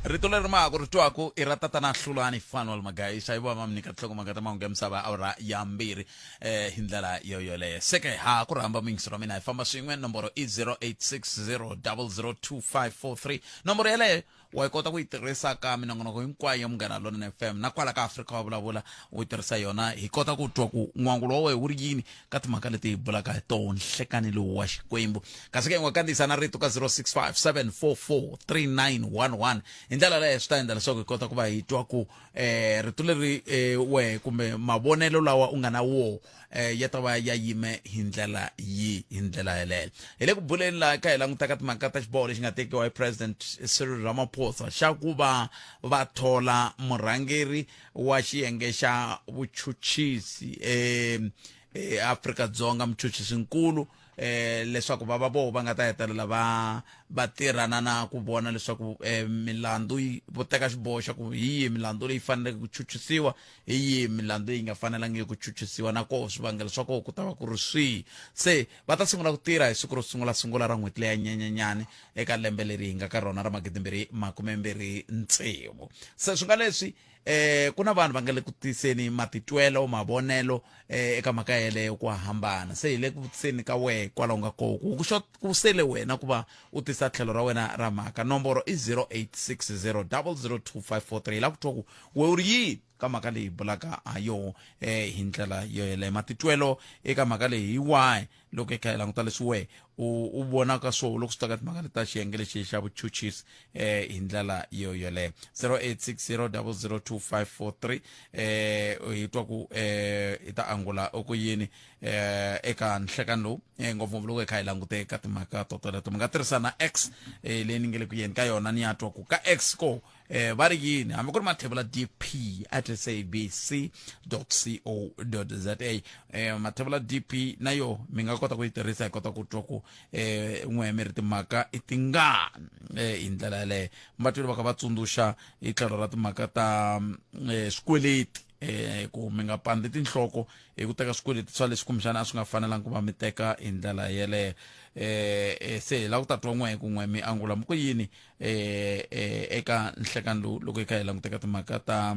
Rito leri ma ha ku ri twaku i ra tatana Hlulani Fanuel Magaisa, hi vona va mi nyika tinhlokomhaka ta mahungu ya misava ya awara ya mbirhi eh, hi ndlela yo yoleyo. Se ke ha ku rhamba muyingiseri wa mina hi famba swin'we, nomboro i 0860002543 nomboro yeleyo wa yi kota ku yi tirhisa ka minongonoko hinkwayo ya Munghana Lonene FM na kwala ka Afrika wa vulavula u yi tirhisa yona hi kota ku twa ku n'wangulo wa wena wu ri yini ka timhaka leti hi bulaka hi toho nhlekani lowu wa Xikwembu kasi ke nga kandziyisa na rito ka 065 744 3911 hi ndlela leyo swi ta endla leswaku hi kota ku va hi twa ku eh rito leri eh, wehe kumbe mavonelo lawa u nga na woho eh, ya ta va ya yime hi ndlela yi hi ndlela yeleyo hi le ku buleni laha ka hi langutaka timhaka ta xiboho lexi nga tekiwa hi President Cyril Ramaphosa xa ku va va thola murhangeri wa xiyenge xa vuchuchisi eh, eh, Afrika-Dzonga muchuchisinkulu eh leswaku va va voho va nga ta hetelela va va tirhana na ku vona leswaku eh, milandzu yi vo teka xiboho xa ku hi yihi milandzu leyi faneleke ku chuchisiwa hi yihi milandzu leyi nga fanelangiki ku chuchisiwa na koho swivangelo swa koho ku ta va ku ri swihi se va ta sungula ku tirha hi siku ro sungula sungula ra n'hweti leya nyenyenyani eka lembe leri hi nga ka rona ra magidimbirhi makumembirhi tsevu se swi nga leswi eh ku na vanhu va nga le ku tiseni matitwelo mavonelo eh eka mhaka yeleyo ku hambana se hi le ku vutiseni ka wehe kwalaho nga koko ku xo ku sele wena ku va u tisa tlhelo ra wena ra mhaka nomboro i 0860 002543 hi la ku twa ku we u ri yini ka mhaka leyi bulaka ha yoho eh hi ndlela yo yeleyo matitwelo eka mhaka leyi hi wahi loko hi kha hi languta leswi wehe u u vonaka swoho loko swi ta ka timhaka leti ta xiyenge lexi xa vuchuchisi eh hi ndlela yo yoleyo 0860002543 eh hi twa ku eh hi ta angula ku yini. eh eka nhlekani lowu eh, ngopfungopfu loko hi kha hi langute eka timhaka to toleto mi nga tirhisa na x eh, leyi ni nge le ku yeni ka yona ni ya twa ku ka x ko eh, va ri yini hambi ku ri mathebula dp at sabc co za eh, mathebula dp na yo mi nga kota ku yi tirhisa hi kota ku twa ku eh, n'we mi ri timhaka i tingani eh, hi ndlela yaleyo va twile va kha va tsundzuxa hi tlhelo ra timhaka ta eh, swikweleti eh ku mi nga pandzi tinhloko hi ku teka swikweleti swa leswi kumbexana a swi nga fanelangi ku va mi teka hi ndlela yeleyo eh, eh se hi lava ku ta twa n'we ku n'we mi angula mi ku yini eh, eh eka nhlekani lowu loko hi kha hi languteka timhaka ta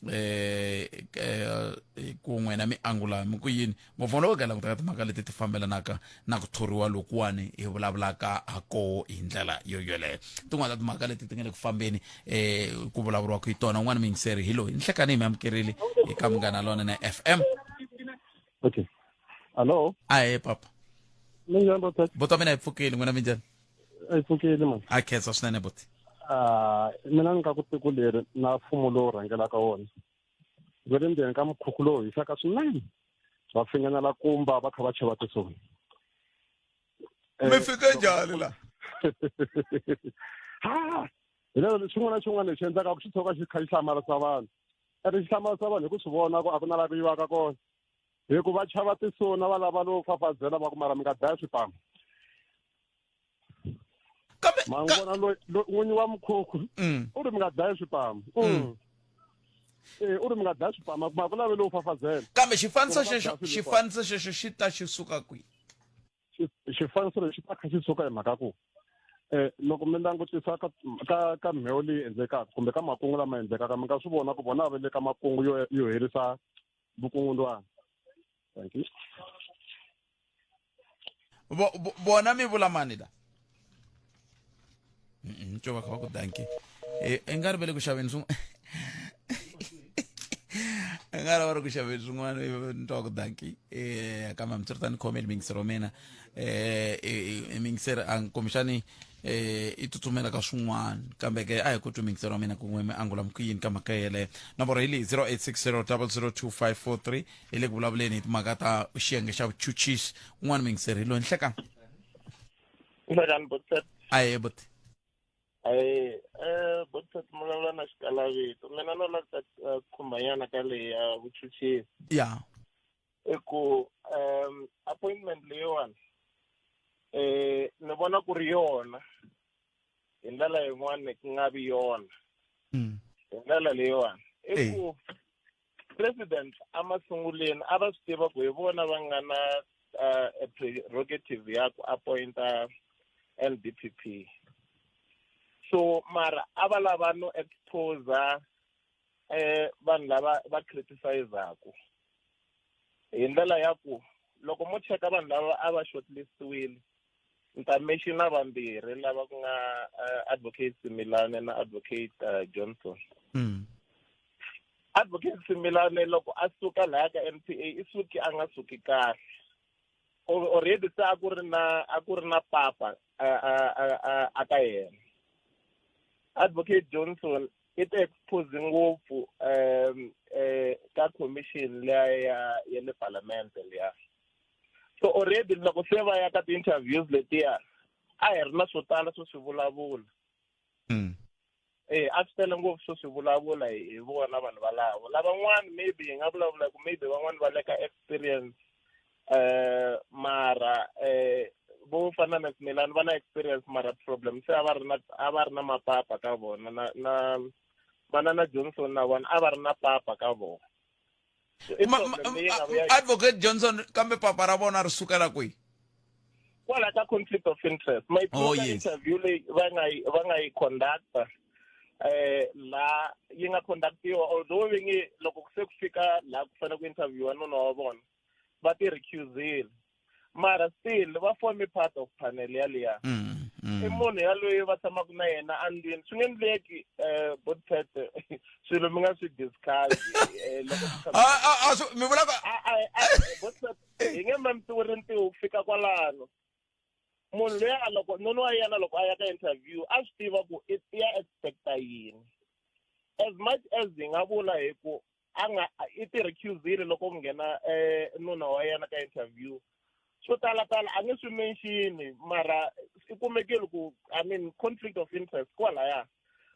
eh, eh ku n'wina mi angula mi ku yini ngopfu loko hi langutaka timhaka leti ti fambelanaka na ku thoriwa lokuwani hi vulavulaka ha koho hi ndlela yo yoleyo tin'wana ta timhaka leti ti nga le ku fambeni um ku vulavuriwaka hi tona un'wana muyingiseri hi loyi nhlekani hi mi amukerile eka munghana lonene f m. Okay, hallo. Ahe papa. Minjhani bota? Bota mina hi pfukile, n'wina minjhani? Hi pfukile mani. A khensa swinene boti. Ah, mina ni nga ku tiko leri na mfumo lowu rhangelaka wona va le ndzeni ka mukhukhu lowu hisaka swinene, va fingenela kumba va kha va chava tisoni. Mi fike njhani la? Ha, hi lero xin'wana na xin'wana lexi endlekaka xi tshoka xi kha xi hlamarisa vanhu, ene xi hlamarisa vanhu hi ku swi vona ku a ku na la ku yiwaka kona, hi ku va chava tisona, va lava no fafazela va ku mara mi nga dlaya swipamu. Kambe ma n'wi vona loyi n'winyi wa mukhukhu u ri mi nga dlayi swipamu. Eh, u ri mi nga dlayi swipamu ma ku lave lowu fafazela. Kambe xifaniso xexo, xifaniso xexo xi ta xi suka kwihi? Xifaniso lexi ta kha xi suka hi mhaka ku eh loko mi langutisa ka ka ka mhewu leyi endlekaka kumbe ka makungu lama endlekaka, mi nga swi vona ku vona va le ka makungu yo yo herisa vukungundwana. Thank you. Vona mi vula mani la co va kha va ku danki i nga ri ve le ku xaveni swin'wana, i nga ri va ri ku xaveni swin'wana ni twa ku danki. Kambe hambiswiritano ni khomeli miyingiseri wa mina, miyingiseri a kumbexani i tsutsumela ka swin'wana, kambe ke a hi ku twi miyingiseri wa mina ku n'we mi angula mi ku yini ka mhaka yeleyo. Nomboro hi leyi 0860 002543. Hi le ku vulavuleni hi timhaka ta xiyenge xa vuchuchisi. Un'wana muyingiseri hi loyi, nhlekani. Nhlekani Botset. Ahe buti. Ahe, Botset, vulavula na xikalavito. Mina no lava ta khumbanyana ka leyi ya vuchuchisi. Ya. I ku appointment leyiwani ni vona ku ri yona hi ndlela yin'wana ku nga vi yona. Hi ndlela leyiwani i ku president emasunguleni a va swi tiva ku hi vona va nga na prerogative ya ku appointa NDPP, so mara a va lava no expose vanhu lava va criticizaku hi ndlela ya ku loko mo cheka vanhu lava a va shortlistiwile, ni ta mentiona vambirhi lava ku nga advocate Similane na advocate Johnson. Advocate Similane loko a suka laya ka NPA, i suki a nga suki kahle. Already se a ku ri na papa a ka yena. Advocate Johnson i ti expose ngopfu ka commission liya ya le parliament liya. So already loko se va ya ka ti-interviews letiya, a hi ri na swo tala swo swi vulavula. A swi tele ngopfu swo swi vulavula hi vona vanhu valavo. Lavan'wani maybe hi nga vulavula ku maybe van'wani va le ka experience, mara vo fana na Similani va na experience, mara problem se a va ri na mapapa ka vona, na vana na Johnson na vona a va ri na papa ka vona. So, i problem leyi nga vuya. Advocate Johnson, kambe papa ra vona ri sukela kwihi? Kwala ka conflict of interest. My Oh, yes. interview leyi va nga yi conductor, la yi nga conductiwa, although va nge loko se ku fika la ku fanele ku interviewa nuna wa vona va ti recusile, mara still va form part of panel yaliya. I munhu yaloye va tshamaka na yena andlwini, swi nge endleki, Botpet, swilo mi nga swi discuss loko mi tshama- Mi vula ku Botpet, hi nge mamisiwi rintiho ku fika kwalano. Munhu loyi a loko noni wa yena loko a ya ka interview a swi tiva ku i ya expecta yini, as much as hi nga vula hi ku a nga i ti recusile loko ku nghena nuna wa yena ka interview swo tala tala a nge swi mention mara i kumekile ku i mean conflict of interest kwalaya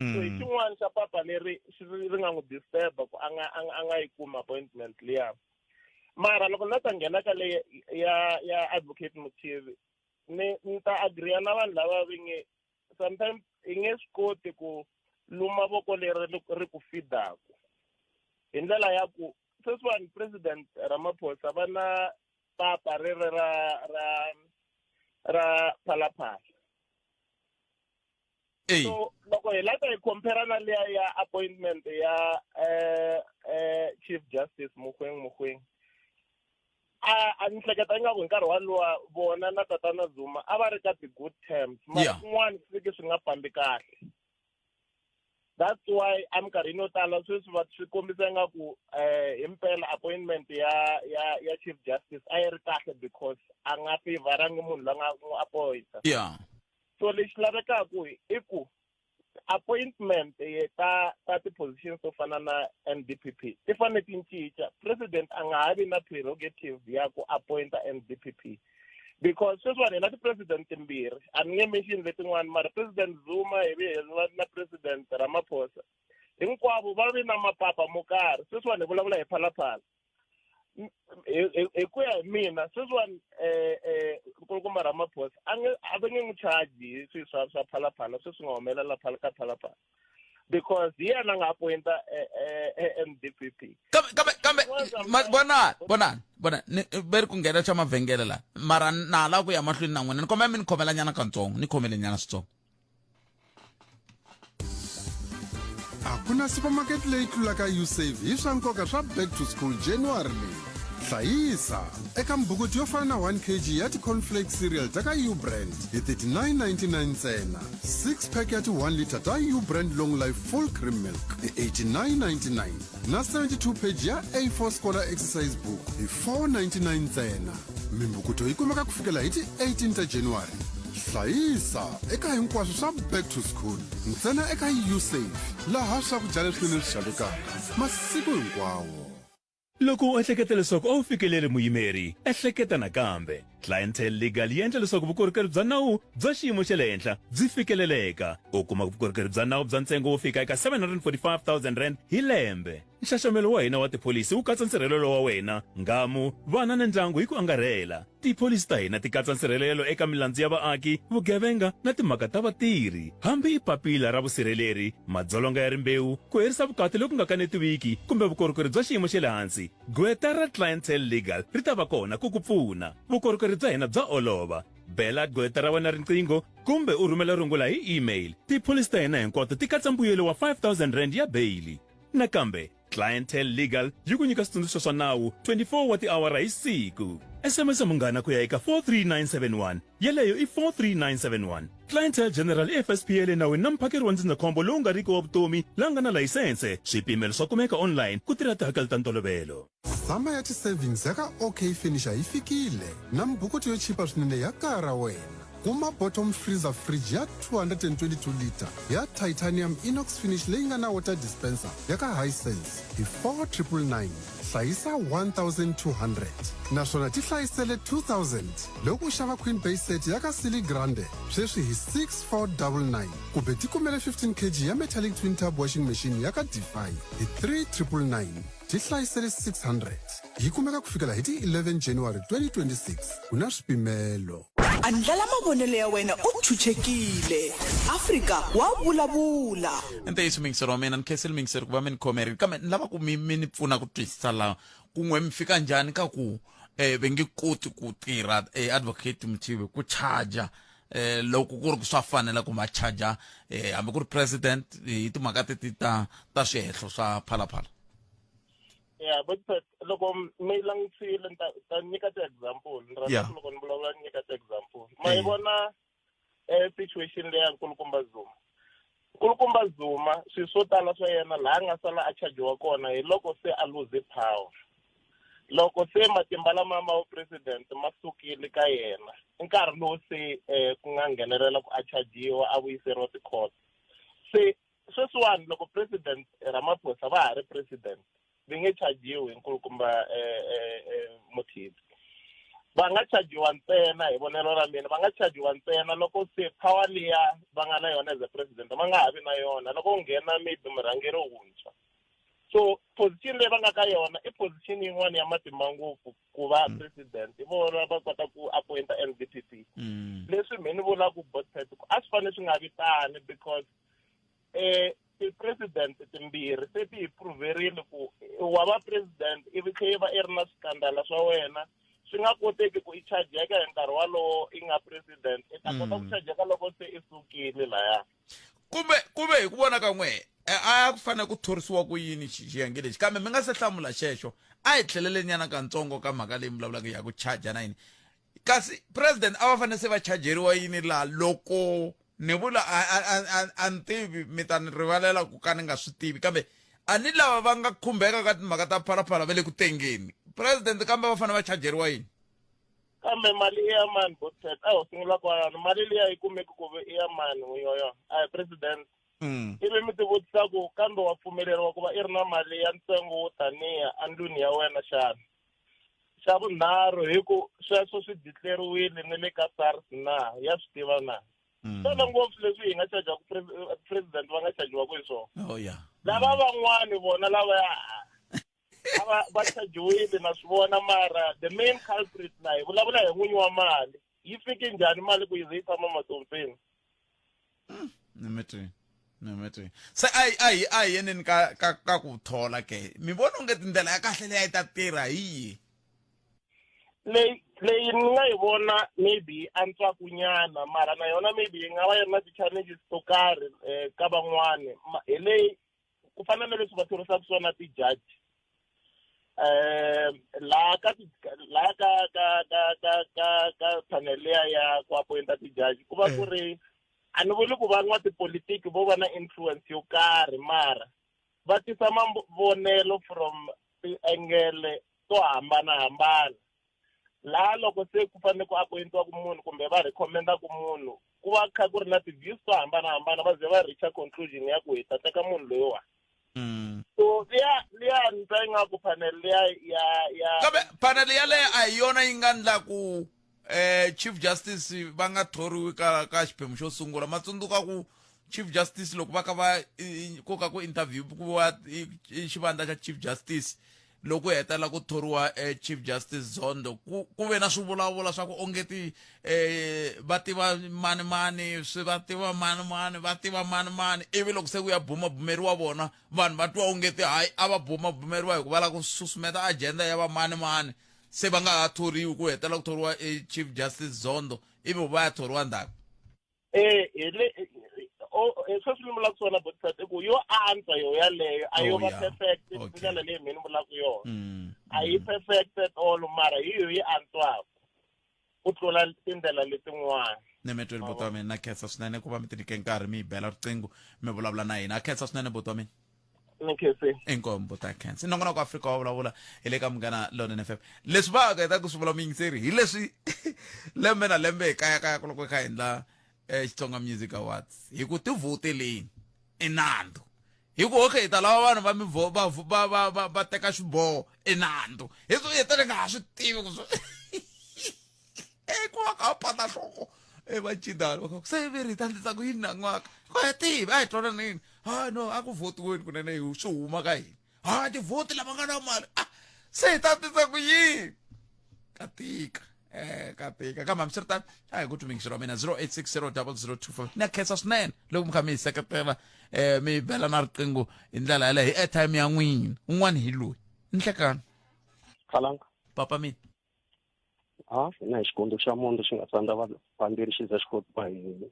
so hi xin'wana xa papa leri xi ri nga n'wi disturba ku a nga a nga a nga yi kumi appointment liya mara loko ni la ta nghena ka leyi ya ya advocate Muthivi ni ni ta agree na vanhu lava va nge sometimes i nge swi koti ku luma voko leri ri ku fidaku hi ndlela ya ku sweswiwani president Ramaphosa va na papa ri ri ra ra ra phalaphala so loko hi lata hi compare na liya ya appointment ya chief justice Mogoeng Mogoeng a a ni hleketa ingaku hi nkarhi walowa vona na tatana Zuma a va ri ka ti-good terms mara kun'wana swi fike swi nga fambi kahle that's why eminkarhini yo tala sweswi va swi kombisa ingaku hi mpela appointment ya ya ya chief justice a yi ri kahle because a nga favorangi munhu loyi a nga n'wi appointa so lexi lavekaka i ku appointment ta ta ti-positions to fana na N_D_P_P ti fanele ti cinca president a nga ha vi na prerogative ya ku appointa N_D_P_P because sweswiwani hi na ti-president timbirhi a ni nge mention letin'wana mara president Zuma hi vi hi va na president Ramaphosa hinkwavo va vi na mapapa mo karhi sweswiwani hi vulavula hi phalaphala hi ku ya hi mina sweswiwani nkulukumba Ramaphosa a nge a va nge n'wi charge hi swilo swa swa phalaphala sweswi nga humelela phala ka phalaphala because hi yena a nga appointa N_D_P_P kambe kambe kambe vonani vonani vona ni ve ri ku nghena xa mavhengele la mara na ha lava ku ya mahlweni na n'wina ni kombela mi ni khomela nyana katsongo ni khomele nyana switsongo A ku na supermarket leyi tlulaka Usave hi swa nkoka swa back to school January leyi. Hlayisa eka mbukuti yo fana na 1 kg ya ti-cornflakes cereal ta ka U-Brand hi 39.99 ntsena, 6 pack ya ti-1 litre ta U-Brand Long Life Full Cream Milk hi 89.99 na 72 page ya A4 Scholar Exercise Book hi 4.99 ntsena. Mimbukuto yi kumeka ku fikela hi ti 18 ta January. Hlayisa eka hinkwaswo swa back to school ntsena eka Usave, laha swakudya leswinene swi xavekaka masiku hinkwawo. Loko u ehleketa leswaku a wu fikeleri muyimeri, ehleketa nakambe. Clientele Legal yi endla leswaku vukorhokeri bya nawu bya xiyimo xa le henhla byi fikeleleka. U kuma vukorhokeri bya nawu bya ntsengo wo fika eka R745 000 hi lembe. Nxaxamelo wa hina wa tipholisi wu katsa nsirhelelo wa wena, nghamu, vana na ndyangu hi ku angarhela. Tipholisi ta hina ti katsa nsirhelelo eka milandzu ya vaaki, vugevenga na timhaka ta vatirhi. Hambi i papila ra vusirheleri, madzolonga ya rimbewu, ku herisa vukati loku nga kanetiwiki kumbe vukorhokeri bya xiyimo xa le hansi, gqweta ra Clientele Legal ri ta va kona ku ku pfuna. Vukorhokeri bya hina bya olova. Bela gqweta ra wena riqingho kumbe u rhumela rungula hi email. Tipholisi ta hina hinkwato ti katsa mbuyelo wa R5000 ya beyili. Nakambe, Clientele Legal yi ku nyika switsundzuxo swa nawu 24 wa tiawara hi siku. SMS Munghana ku ya eka 43971. Yeleyo i 43971. Clientele General i FSP ya le nawini na muphakeri wa ndzindzakhombo lowu nga riki wa vutomi la nga na layisense. Swipimelo swa kumeka online ku tirha tihakelo ta ntolovelo. Summer ya ti-savings ya ka OK Furniture yi fikile na mibukutu yo chipa swinene ya kaya ra wena. Kuma bottom freezer fridge ya 222 litre ya titanium inox finish leyi nga na water dispenser ya ka Hisense hi 4999. Hlayisa 1200 naswona ti hlayisele 2000 loko u xava queen base set ya ka Silly Grande sweswi hi 6499 kumbe ti kumele 15 kg ya metallic twin tub washing machine ya ka Defy hi 3999. Ti hlayisele 600. Yi kumeka ku fikela hi ti 11 January 2026. Ku na swipimelo. Andlala mavonelo ya wena u chuchekile. Afrika wa vulavula. I ntiyiso muyingiseri wa mina ni khensile muyingiseri ku va mi ni khomerile kambe ni lava ku mi mi ni pfuna ku twisisa laha kun'we mi fika njhani ka ku eh va nge koti ku tirha eh, advocate Mothibi ku charger eh loko ku ri ku swa fanela ku va charger eh hambi ku ri president hi timhaka teti ta ta swihehlo swa phalaphala ya but loko mi langutisile ni ta ta nyika ti-example ni rhandza ku loko ni vulavula ni nyika ti-example ma yi vona eh situation leya nkulukumba Zuma nkulukumba Zuma swilo swo tala swa yena laha a nga sala a chajiwa kona hi loko se a lose power loko se matimba lama ma president ma sukile ka yena i nkarhi lowu se eh ku nga nghenelela ku a chajiwa a vuyiseriwa tikhoto se sweswiwani loko president Ramaphosa va ha ri president Va nge chajiwi nkulukumba eh, eh, eh, Mothibi. Va nga chajiwa ntsena hi vonelo ra mina, va nga chajiwa ntsena loko se power liya va nga na yona as a president va nga ha vi na yona loko ku nghena maybe murhangeri wuntshwa. So position leyi va nga ka yona i position yin'wana ya matimba ngopfu ku va president hi vona va kota ku appointa N_D_P_P. Leswi mhe ni vulaka Botpet ku a swi fanele swi nga vi tani because eh ti-president timbirhi se ti hi pruverile ku wa va president ivi tlhe yi va i ri na swikandala swa wena swi nga koteki ku i chajeka hi nkarhi walowo i nga president i ta kota ku chajeka loko se i sukile laya. Kumbe kumbe hi ku vona ka n'we a ku fanele ku thorisiwa ku yini xiyenge lexi kambe mi nga se hlamula xexo a hi tlheleleni nyana kantsongo ka mhaka leyi mi vulavulaka ya ku charger na yini kasi president a va fanele se va chajeriwa yini laha loko ni vula a ni tivi mi ta ni rivalela ku ka ni nga swi tivi kambe a ni lava va nga khumbeka ka timhaka ta phalaphala va le ku tengeni president kambe va fanele va chajeriwa yini kambe mali i ya mani botset a ho sungula kwalano mali liya yi kumeki ku ve i ya mani n'winyi wa yona a hi president ivi mi tivutisa ku kambe wa pfumeleriwa ku va i ri na mali ya ntsengo wo taniya endlwini ya wena xana xa vunharhu hi ku sweswo swi declariwile ni le ka SARS na ya swi tiva na tala ngopfu leswi hi nga chajaku president va nga chajiwaka hi swona oh yeah lava van'wani vona lava a va va chajiwile na swi vona mara the main culprit na hi vulavula hi n'winyi wa mali yi fike njhani mali ku yi ze yi tshama matompeni ni mi twi ni mi twi se a hi a hi a hi yeneni ka ka ka ku thola ke mi vona onge tindlela ya kahle leyi a yi ta tirha hi yihi leyi leyi ni nga yi vona maybe yi antswaku nyana mara na yona maybe yi nga va yi ri na ti-challenges to karhi um ka van'wani hi leyi ku fana na leswi va thorisaka swona ti-judge um laha ka laha ka ka ka ka ka ka panel liya ya ku appointa ti-judge ku va ku ri a ni vuli ku van'watipolitiki vo va na influence yo karhi mara va tisa mavonelo from tiengele to hambanahambana laha loko se ku fanele ku appointiwa ku munhu kumbe va recommenda ku munhu ku va kha ku ri na ti-views to hambanahambana va ze va reacha conclusion ya ku hi ta teka munhu loyiwani so liya liya ni twa ingaku panel liya ya ya kambe panel yaleyo a hi yona yi nga ndla ku eh chief justice va nga thoriwi ka ka xiphemu xo sungula ma tsundzuka ku chief justice loko va ka va ku ka ku interview ku va i xivandla xa chief justice loko hetelela ku thoriwa eh, chief justice Zondo ku ku ve na swivulavula swa ku onge ti eh, va tiva mani mani swi va tiva mani mani va tiva mani mani ivi loko se ku ya bumabumeriwa vona vanhu va twa onge ti hayi a va bumabumeriwa hikuva lava ku susumeta agenda ya va mani mani se va nga ha thoriwi ku hetelela ku thoriwa e chief justice Zondo ivi va ya thoriwa ndzhaku eh hi le o sweswi ni vulaka swona botisat i ku yo antswa yo yaleyo a yo Oh, va yeah. perfect Okay. ndlela leyi mina ni vulaka yona a yi perfect at all mara hi yo yi antswaka ku tlula tindlela letin'wana ni mi tweli buti wa mina na khensa swinene ku va mi tinike nkarhi mi yi bela riqingho mi vulavula na hina a khensa swinene buti wa mina ni khense inkomu buti a khensa i nongonoko afrika wa vulavula hi le ka munghana lonene fm leswi va ka ku swi vula muyingiseri hi leswi lembe na lembe hi kayakaya ku loko hi kha hi endla eh, xitsonga music awards hi ku tivhoteleni i nandzu hi ku okay hi ta lava vanhu va mi va va va va va teka xiboho i nandzu hi swi hetele nga ha swi tivi ku swi e ku va ka pata nhloko e va cinani va ku se ve ri ta ndzi ku yini nan'waka ku hi tivi a hi twananini ha no a ku votiweni kunene hi swi huma ka hina ha tivhoti lava nga na mali ah se hi ta tisa ku yini ka tika eh ka tika kambe hambiswiritano a hi ku twi wa mina 08600025 ni ya khensa swinene loko mi kha mi hi seketela eh mi bela na riqingho hi ndlela yaleyo hi airtime ya n'wina un'wana hi loyi nhlekani Khalanga. Papa mina Ha, hina hi xikondo xa munhu xi nga tsandza vanhu vambirhi xi za xi kotiwa hi hina.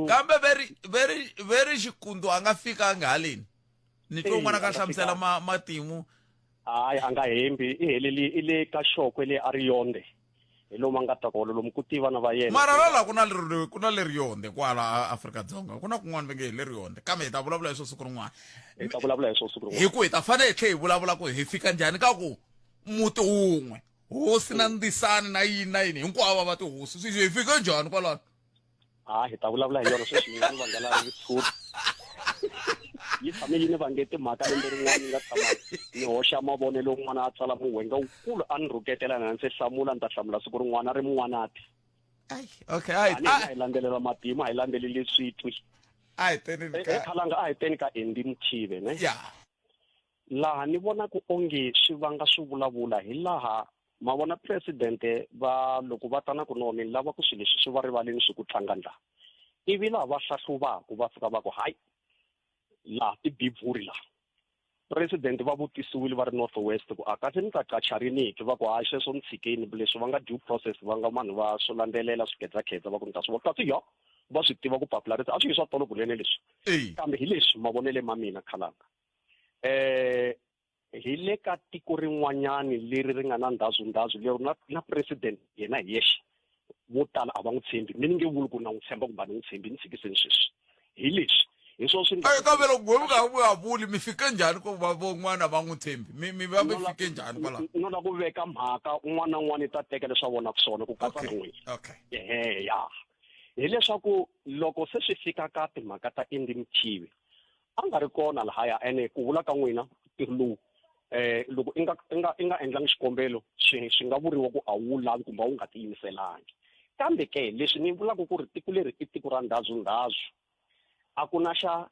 Kambe veri veri veri xikundu a nga fikanga haleni ni twe un'wana ka a nga hlamusela fikanga. ma, matimu Hayi a nga hembi i heleli i le ka xokwe le a ri yonde hi lomu a nga ta kona lomu ku tiva na va yena mara la la ku na leri ku na leri yonde kwala Afrika-Dzonga ku na kun'wana va nge hi leri yonde kambe hi ta vulavula hi swo siku rin'wana hi ta vulavula hi swo siku hi rin'wana ku hi ta fanele hi tlhe hi vulavula ku hi fika njhani ka ku muti wun'we hosi na ndisani na yini na yini hinkwavo va tihosi swi hi fike njhani kwalano ha hi ta vulavula hi yona sweswi mina ni vanghana ri vutshuri Yi tshame yi ni vange timhaka lembe rin'wana ni nga tshama ni hoxa mavonelo un'wana a tsala muhwenga wukulu a ni rhuketela na ndzi hlamula ni ta hlamula siku rin'wana a ri mun'wanati. Okay, a hi hi landzelela matimu a hi landzeleli switwi. A hi teni ka Khalanga a hi teni ka Andy Mothibe ne. Yeah. Laha ni vonaka onge swi vanga swi vulavula hi laha ma vona presidente va loko va ta na ku no ni lava ku swilo leswi swi va rivaleni swi ku tlanga ndla ivi laha va hlahluvaku va fika va ku hayi laha ti bivuri laha president va vutisiwile va ri north west ku a kasi ni ta qacha riniki va ku hayi sweswo ni tshikeni leswi va nga due process va nga vanhu va swo landzelela swikhedzakhedza va ku ni ta swi vona kasi yo va swi tiva ku papila ri a swi yi swa tolo kunene leswi kambe hi leswi mavonele ma mina khalanga eh hi le ka tiko rin'wanyani leri ri nga na ndhazundhazu lero na, na president yena hi yexe vo tala a va n'wi tshembi mi ni nge vuli ku na n'wi tshemba kumbe a ni n'wi tshembi ni tshikiseni sweswi hi leswi hi swona swi Ay, kambe loko mi nga nga vuli mi fike njhani ku va van'wana va n'wi tshembi mi mi va mi fike njhani kwalaho no la ku veka mhaka un'wana na un'wana i ta teka leswi a vonaka swona ku katsa na n'wina okay ehe ya hileswaku loko se swi fika ka timhaka ta Andy Mothibi a nga ri kona lahaya ene ku vula ka n'wina ntirho lowu eh loko i nga i nga i nga endlangi xikombelo swi swi nga vuriwa ku a wu lavi kumbe a wu nga tiyimiselangi kambe ke leswi ni vulaka ku ri tiko leri i tiko ra ndhazundhazu a ku na xa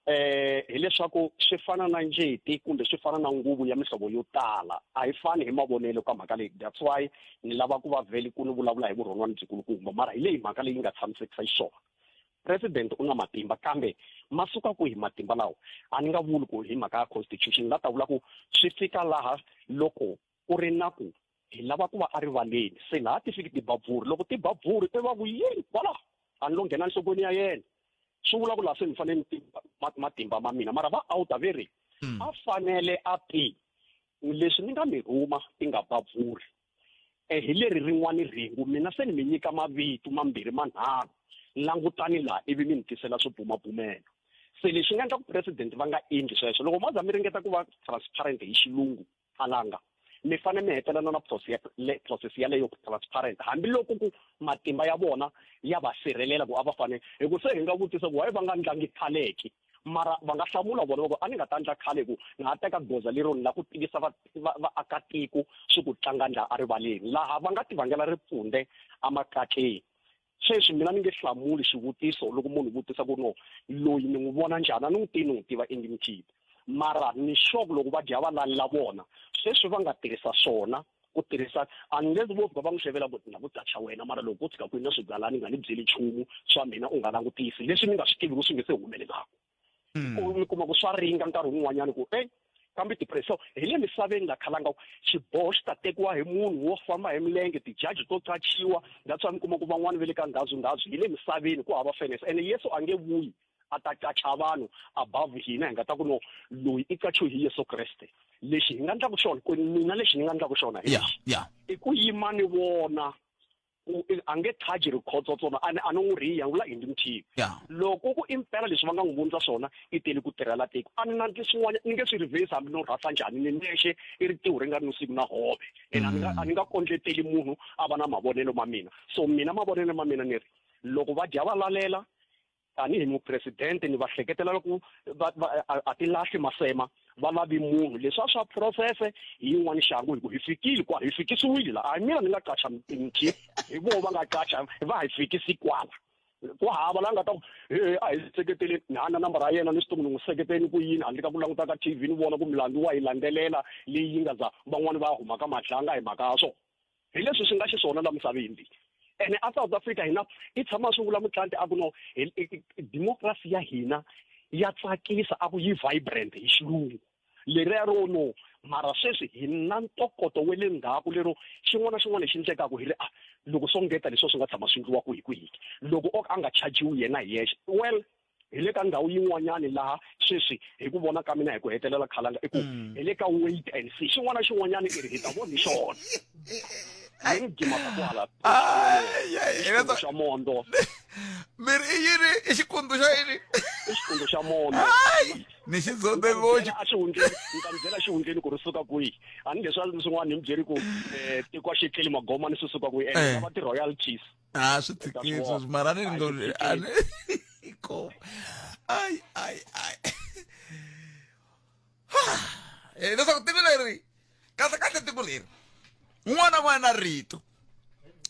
eh hileswaku swi fana na njeti kumbe swi fana na nguvu ya mihlovo yo tala a hi fani hi mavonelo ka mhaka leyi that's why ni lava ku va vhele ku ni vulavula hi vurhon'wana byikulukumba mara hi leyi mhaka leyi nga tshamisekisa xiswona president u na matimba kambe ma suka kwihi matimba lawa a ni nga vuli ku hi mhaka ya constitution la ta vula ku swi fika laha loko ku ri na ku hi lava ku va erivaleni se laha ti fiki ti babvuri loko ti babvuri i va ku yini kwala a ni lo nghena nhlokweni ya yena swi vula ku laha se ni fanele ni matimba ma mina mara va outa ve ri hmm. a fanele a ti leswi ni nga mi rhuma ti nga babvuri E, hi leri rin'wana rhengu, mina se ni mi nyika mavito mambirhi manharhu, langutani laha ivi mi ni tisela swibumabumelo. Se lexi nga endla ku president va nga endli sweswo, loko mo za mi ringeta ku va transparent hi xilungu, Khalanga, mi fanele mi hetelela na process yaleyo transparent, hambiloko ku matimba ya vona ya va sirhelela ku a va fanele, hi ku se hi nga vutisa ku why va nga ndlangi khale ke? Mara va nga hlamula vona va ku, A ni nga ta ndla khale hi ku na ha teka goza lero ni lava ku tivisa va, va, vaakatiko swi ku tlanga ndla erivaleni. Laha va nga tivangela ripfunde emakatleni. Sweswi mina ni nge hlamuli xivutiso loko munhu vutisa ku no loyi ni n'wi vona njhani, a ni n'wi tivi ni n'wi tiva ingi ni Mara ni sure ku loko va dya va lalela vona, sweswi va nga tirhisa swona ku tirhisa unless vo fika va n'wi xavela ku na ku qacha wena mara loko ko tshika ku na swigalani nga ni byeli nchumu swa mina u nga langutisi leswi ni nga swi tiviku swi nge se humelelaka hmm. mi kuma ku swa ringa nkarhi wun'wanyana ku e kambe tipreso hi le misaveni la khalanga xiboho xi ta tekiwa hi munhu wo famba hi milenge tijaji to qachiwa that's why mi kuma ku van'wani va le ka ndhazu ndhazu hi le misaveni ku hava fairness ene yesu a nge vuyi a ta qacha vanhu above hina hi nga ta ku no loyi i qachiwe hi Yesu Kreste lexi hi nga ndlaku xona ku mina lexi ni nga ndlaku xona hi yeah, yeah. i ku yima ni vona a nge thaji rikhotso tsona a ni a ni n'wi rhiya vula hindi muthivi yeah. loko ku impela leswi va nga n'wi vundza swona i tele ku tirhela tiko a ni na swin'wana ni nge swi reverse hambi no rhasa njhani ni nexe i ritiho ri nga ri siku na hove ene a ni nga a ni nga kondleteli munhu a va na mavonelo ma mina so mina mavonelo ma mina ni ri loko va dya va lalela tanihi mupresidente ni va hleketela ku va, va, a, a ti lahli masema va lavi munhu leswi a swa phurosese hi yin'wana xangu hi ku hi fikile kwala hi fikisiwile la a hi mina ni nga qacha mthi hi voho va nga qacha va hi fikisi kwala ku hava la nga ta ku he a hi seketeli ni hana nambara ya yena ni swi tivi ni n'wi seketeli ku yini handle ka ku languta ka T_V ni vona ku milandzu wa yi landzelela leyi yi nga za van'wani va humaka madlanga hi mhaka ya swona hi leswi swi nga xiswona la misaveni leyi ene a South Africa hina i tshama swi vula mutlanti a ku no democracy ya hina ya tsakisa a ku yi vibrant hi xilungu leriya ro no mara sweswi hi na ntokoto wa le ndzhaku lero xin'wana na xin'wana lexi endlekaka hi ri a loko swo ngeta leswi swi nga tshama swi endliwa kwihi kwihi loko o a nga chajiwi yena hi yexe well hi le ka ndhawu yin'wanyani laha sweswi hi ku vona ka mina hi ku hetelela khalanga i ku mm. hi le ka wait and see xin'wana na xin'wanyana i ri hi ta vona hi xona ni gimaka kwala xa mondo miri i yini i xikundzu xa yini i xikundzu xa mondo ni xi dzonde ngopfu a xihundleni ni ta mi byela xihundleni ku ri suka kwihi a ni leswi swin'wana ni mi byeri ku um tiko a xi tleli magoma ni swi suka kwihi ene lava ti-royalties a swi tshikile sweswi mara ni ngo a ni ko ai ai ai Eh, leswaku tiko leri kahle kahle tiko leri un'wana na un'wana na rito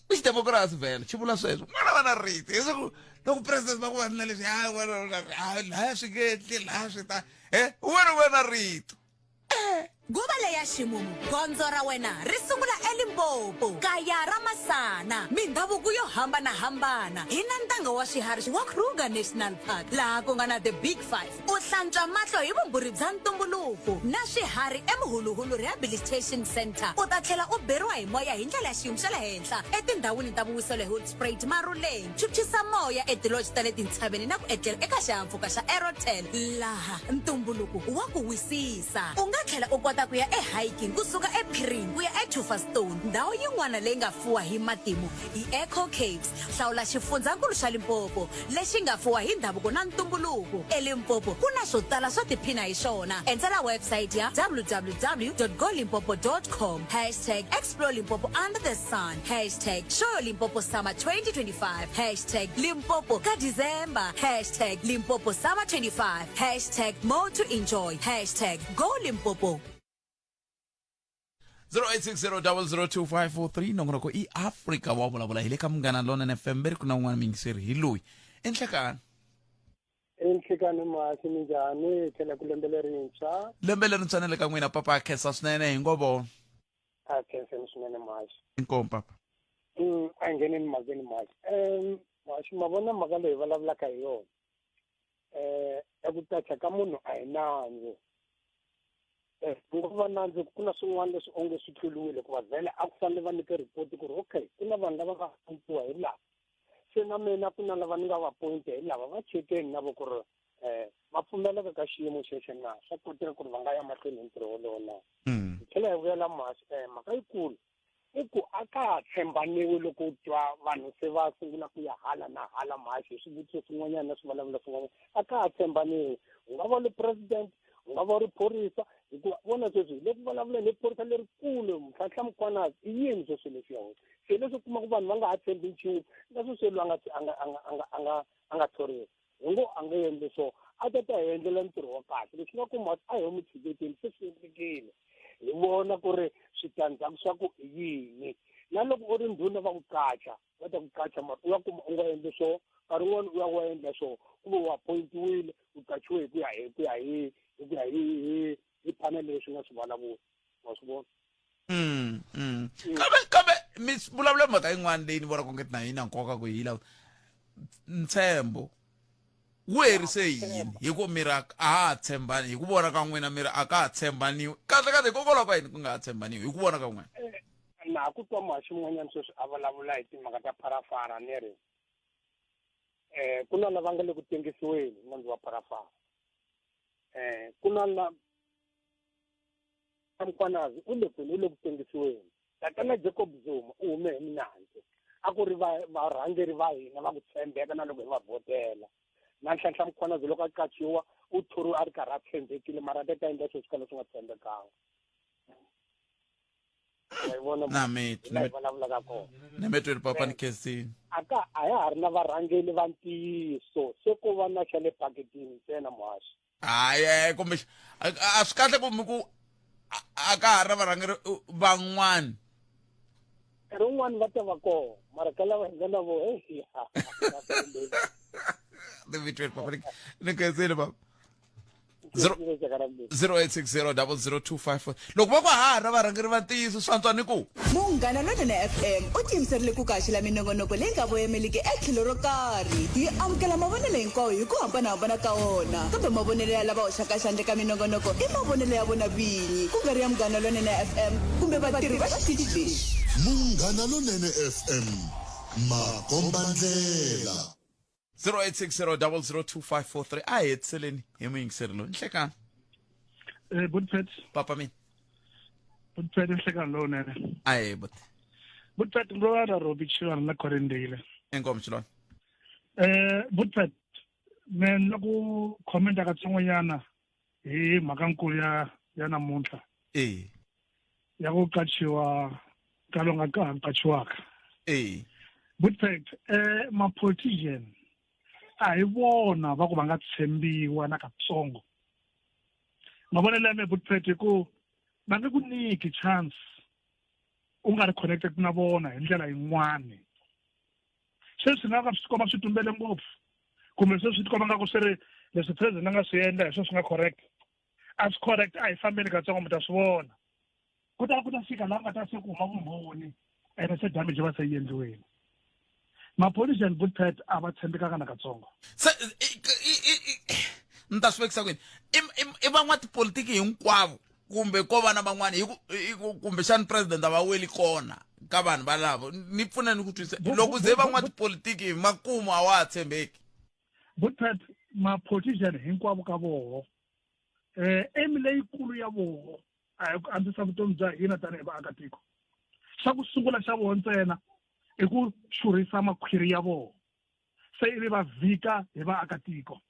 i xidemokirasi vhele xi vula sweswo un'wana va na rito leswaku loko president va ku va na leswi ha laya swi nge endli laya swi ta e un'wana un'wana na rito Nguva leya ximumu, gondzo ra wena ri sungula eLimpopo, kaya ra masana, mindhavuko yo hambana-hambana. Hi na ntanga wa swiharhi wa Kruger National Park, laha ku nga na The Big Five. U hlantswa mahlo hi vumbhurhi bya ntumbuluko na swiharhi eMuhuluhulu Rehabilitation Centre. U ta tlhela u beriwa hi moya hi ndlela ya xiyimo xa le henhla etindhawini ta vuwiselo eHoedspruit, Maruleng. Phyuphyisa moya etilodge ta le tintshaveni na ku etlela eka xihahampfhuka xa Aerotel, laha ntumbuluko wa ku wisisa. U nga tlhela u kota ku ya e-hiking ku suka ePhiring ku ya eThufastone. Ndhawu yin'wana leyi nga fuwa hi matimu i Echo Caves. Hlawula xifundzankulu xa Limpopo lexi nga fuwa hi ndhavuko na ntumbuluko. ELimpopo ku na swo tala swo tiphina hi swona. Endzela website ya www.golimpopo.com, hashtag explore Limpopo under the sun, hashtag show Limpopo summer 2025, hashtag Limpopo ka December, hashtag Limpopo summer 25, hashtag more to enjoy, hashtag go Limpopo. 0860002543 nongonoko i Afrika wa vulavula hi le ka Munghana Lonene FM ve ri ku na un'wana muyingiseri hi loyi enhlekani. Enhlekani masi minjhani tlhela ku lembe lerintshwa. Lembe lerintshwa na le ka n'wina papa khensa swinene hi ngo vona. A khenseni swinene masi. Inkomu papa. A ngheneni mhakeni masi. Masi ma vona mhaka leyi vulavulaka hi yona. Eku tacha ka munhu a hi nandzu. Ku nga va nandzu ku na swin'wana leswi onge swi tluriwile hikuva vhele a ku fanele va nyike report ku ri okay ku na vanhu lava va pointiwa hi lava se na mina ku na lava ni nga va pointa hi lava va chekeni na vo ku ri va pfumeleka ka xiyimo xexo na swa koteka ku ri va nga ya mahlweni hi ntirho wolowo na. Hi tlhela hi vuyela mhasi mhaka yikulu i ku a ka ha tshembaniwi loko u twa vanhu se va sungula ku ya hala na hala mhaxi hi swivutiso swin'wanyana na swivulavula swin'wanyana a ka ha tshembaniwi u nga va ri president u nga va ri phorisa hikuva vona sweswi hi le ku vulavuleni hi phorisa lerikulu Mhlanhla Mkhwanazi i yini sweswo leswiya se leswi kuma ku vanhu va nga ha tshembi nchumu na sweswi loyi a nga a nga a nga a nga a nga a nga thoriwa hi ngo a nge endli so a ta ta hi endlela ntirho wa kahle leswi nga kuma a hi mu tshiketeni se swi endlekile hi vona ku ri switandzhaku swa ku i yini na loko u ri ndhuna va ku qacha va ta ku qacha mara u ya kuma u nga endli swo nkarhi wun'wani u ya wa endla swo kumbe u appointiwile u qachiwe hi ku ya hi ku ya hi hi ku ya hi hi hi panel leswi nga swi vulavula wa swi vona. Kambe kambe mi vulavula mhaka yin'wana leyi ni vonaka onge na yi na nkoka ku yi lava ntshembo wu herise yini hi ku miri a ha tshembani hi ku vona ka n'wina miri a ka ha tshembaniwi kahle kahle hikokwalaho ka yini ku nga ha tshembaniwi hi ku vona ka n'wina. Na ha ku twa muhaxi un'wanyana sweswi a vulavula hi timhaka ta pharafara ni ri ku na lava nga le ku tengisiweni nandzu wa pharafara ku na la Mkhwanazi u le kwini u le ku tengisiweni tatana Jacob Zuma u hume hi minandzu a ku ri varhangeri va hina va ku tshembeka na loko hi va vhotela na Nhlanhla Mkhwanazi loko a qachiwa u thoriwe a ri karhi a tshembekile mara a ta ta endla swilo swi kala swi nga tshembekanga na mi vulavulaka kona na mi tweli papa ni khensini a ka a ya ha ri na varhangeri va ntiyiso se ko va na xa le paketini ntsena muhaxi hayi kumbe a swi kahle ku mi ku a ka ha ri na varhangeri van'wani nkarhi wun'wani va ta va kona mara ka lava hi nga na vo heyi ni mi tweli papa ni khensile papa 08600025 loko va ku ha ra varhangeri va ntiyiso swi antswa ni ku Munghana Lonene FM u tiyimiserile ku kaxela minongonoko leyi nga voyemeliki etlhelo ro karhi. Yi amukela mavonelo hinkwawo hi ku hambanahambana ka wona, kambe mavonelo ya lava hoxaka xandla eka minongonoko i mavonelo ya vona vinyi, ku nga ri ya Munghana Lonene FM kumbe vatirhi va xitichi lexi. Munghana Lonene FM, makombandlela. 0860002543 a hi hetiseleni hi muyingiseri loyi nhlekani. Good Pet. Papa mina. Good Pet nhlekani lowunene. Ahe buti. Good Pet ro ra Robi Chilwana la Corindale. Inkomu Chilwana. Good Pet me ni la ku commenta katsongonyana hi mhaka nkulu ya ya namuntlha. Ya ku qachiwa ka lo nga ka qachiwaka. Good Pet ma politician a hi vona va ku va nga tshembiwa na katsongo. Mavonelo ya mehe Butpet hi ku va nge ku nyiki chance u nga ri connected na vona hi ndlela yin'wani. Se swi nga ka swi komba swi tumbele ngopfu kumbe se swi tikomba nga ku swi ri leswi president a nga swi endla hi swona swi nga correct. A swi correct a hi fambeni katsongo mi ta swi vona. Ku ta ku ta fika laha ku nga ta se ku huma vumbhoni ene se damage va se yi endliwile. Mapolician Butpet a va tshembekanga nakatsongo. Se ni ta swi vekisa kwini i van'watipolitiki hinkwavo kumbe ko va na van'wana hi ku kumbexani president a va weli kona ka vanhu valavo ni pfuna ni ku twisisa loko ze van'watipolitiki hi makumu a wa ha tshembeki Butpet ma-politician hinkwavo ka voho um aim leyikulu ya voho a hi ku antswisa vutomi bya hina tanihi vaakatiko xa ku sungula xa voho ntsena i ku xurhisa makhwiri ya voho se ivi va vhika hi vaakatiko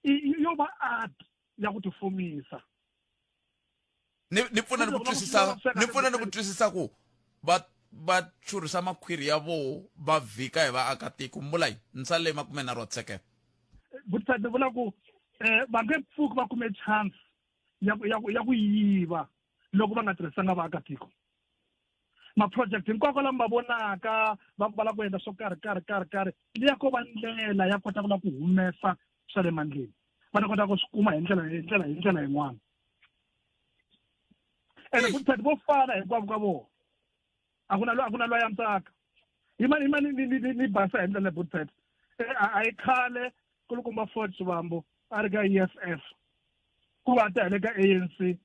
yo va art ya ku tifumisa ni ni pfuna ni ku twisisa ni pfuna ni ku twisisa ku va va xurhisa makhwiri ya voho va vhika hi vaakatiko mbula yi ni sale makumenharhu wa tisekete vutisa ni vula ku um va nge pfuki va kume chance ya ku ya ku ya ku yiva loko va nga tirhisanga vaakatiko ma-project hinkwako lama va vonaka va ku va lava ku endla swo karhi karhi karhi karhi liya ko va ndlela ya kota ku lava ku humesa swa le mandleni va ta kota ku swi kuma hi ndlela hi ndlela hi ndlela yin'wana ene futhi vo fana hinkwavo ka vona a ku na a ku na loyi a antswaka yima yima ni ni ni ni basa hi ndlela Bootpet a yi khale kulukumba Ford Shivambu a ri ka EFF ku va ta hi le ka ANC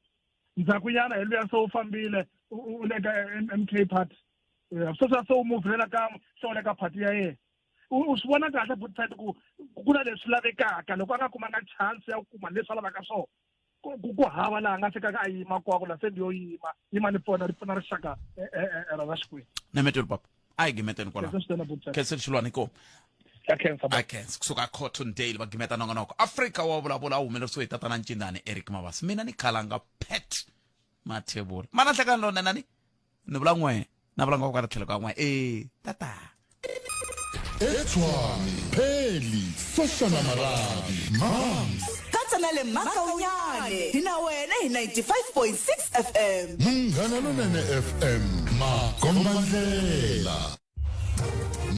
ndzhakunyana hi luya se u fambile u le ka MK party sweswi se u muvhela kan'we se u le ka party ya yena u swi vona kahle Bootpet ku ku na leswi lavekaka loko a nga kumanga chance ya ku kuma leswi a lavaka swona ku hava laha nga fikaka a yima kwako la se ndi yo yima yima ni pfuna ri pfuna rixaka eh, eh, eh, ra Xikwembu nemetweni papa a hi gimeteni kwalaho khensa xilwani ko a khensa kusuka cotton dale va gimeta nongonoko afrika wa vulavula a humelerisiwe hi tatana ncindani eric mabasa mina ni khalanga pet mathebula mana nhlekani lonene ni ni vula n'we na vula nga ka tlhelo ka n'we e tata etshwane pheli soshana marabi mams katsa na le makaunyane hi na wena hi 95.6 fm munghana lonene fm makombandlela.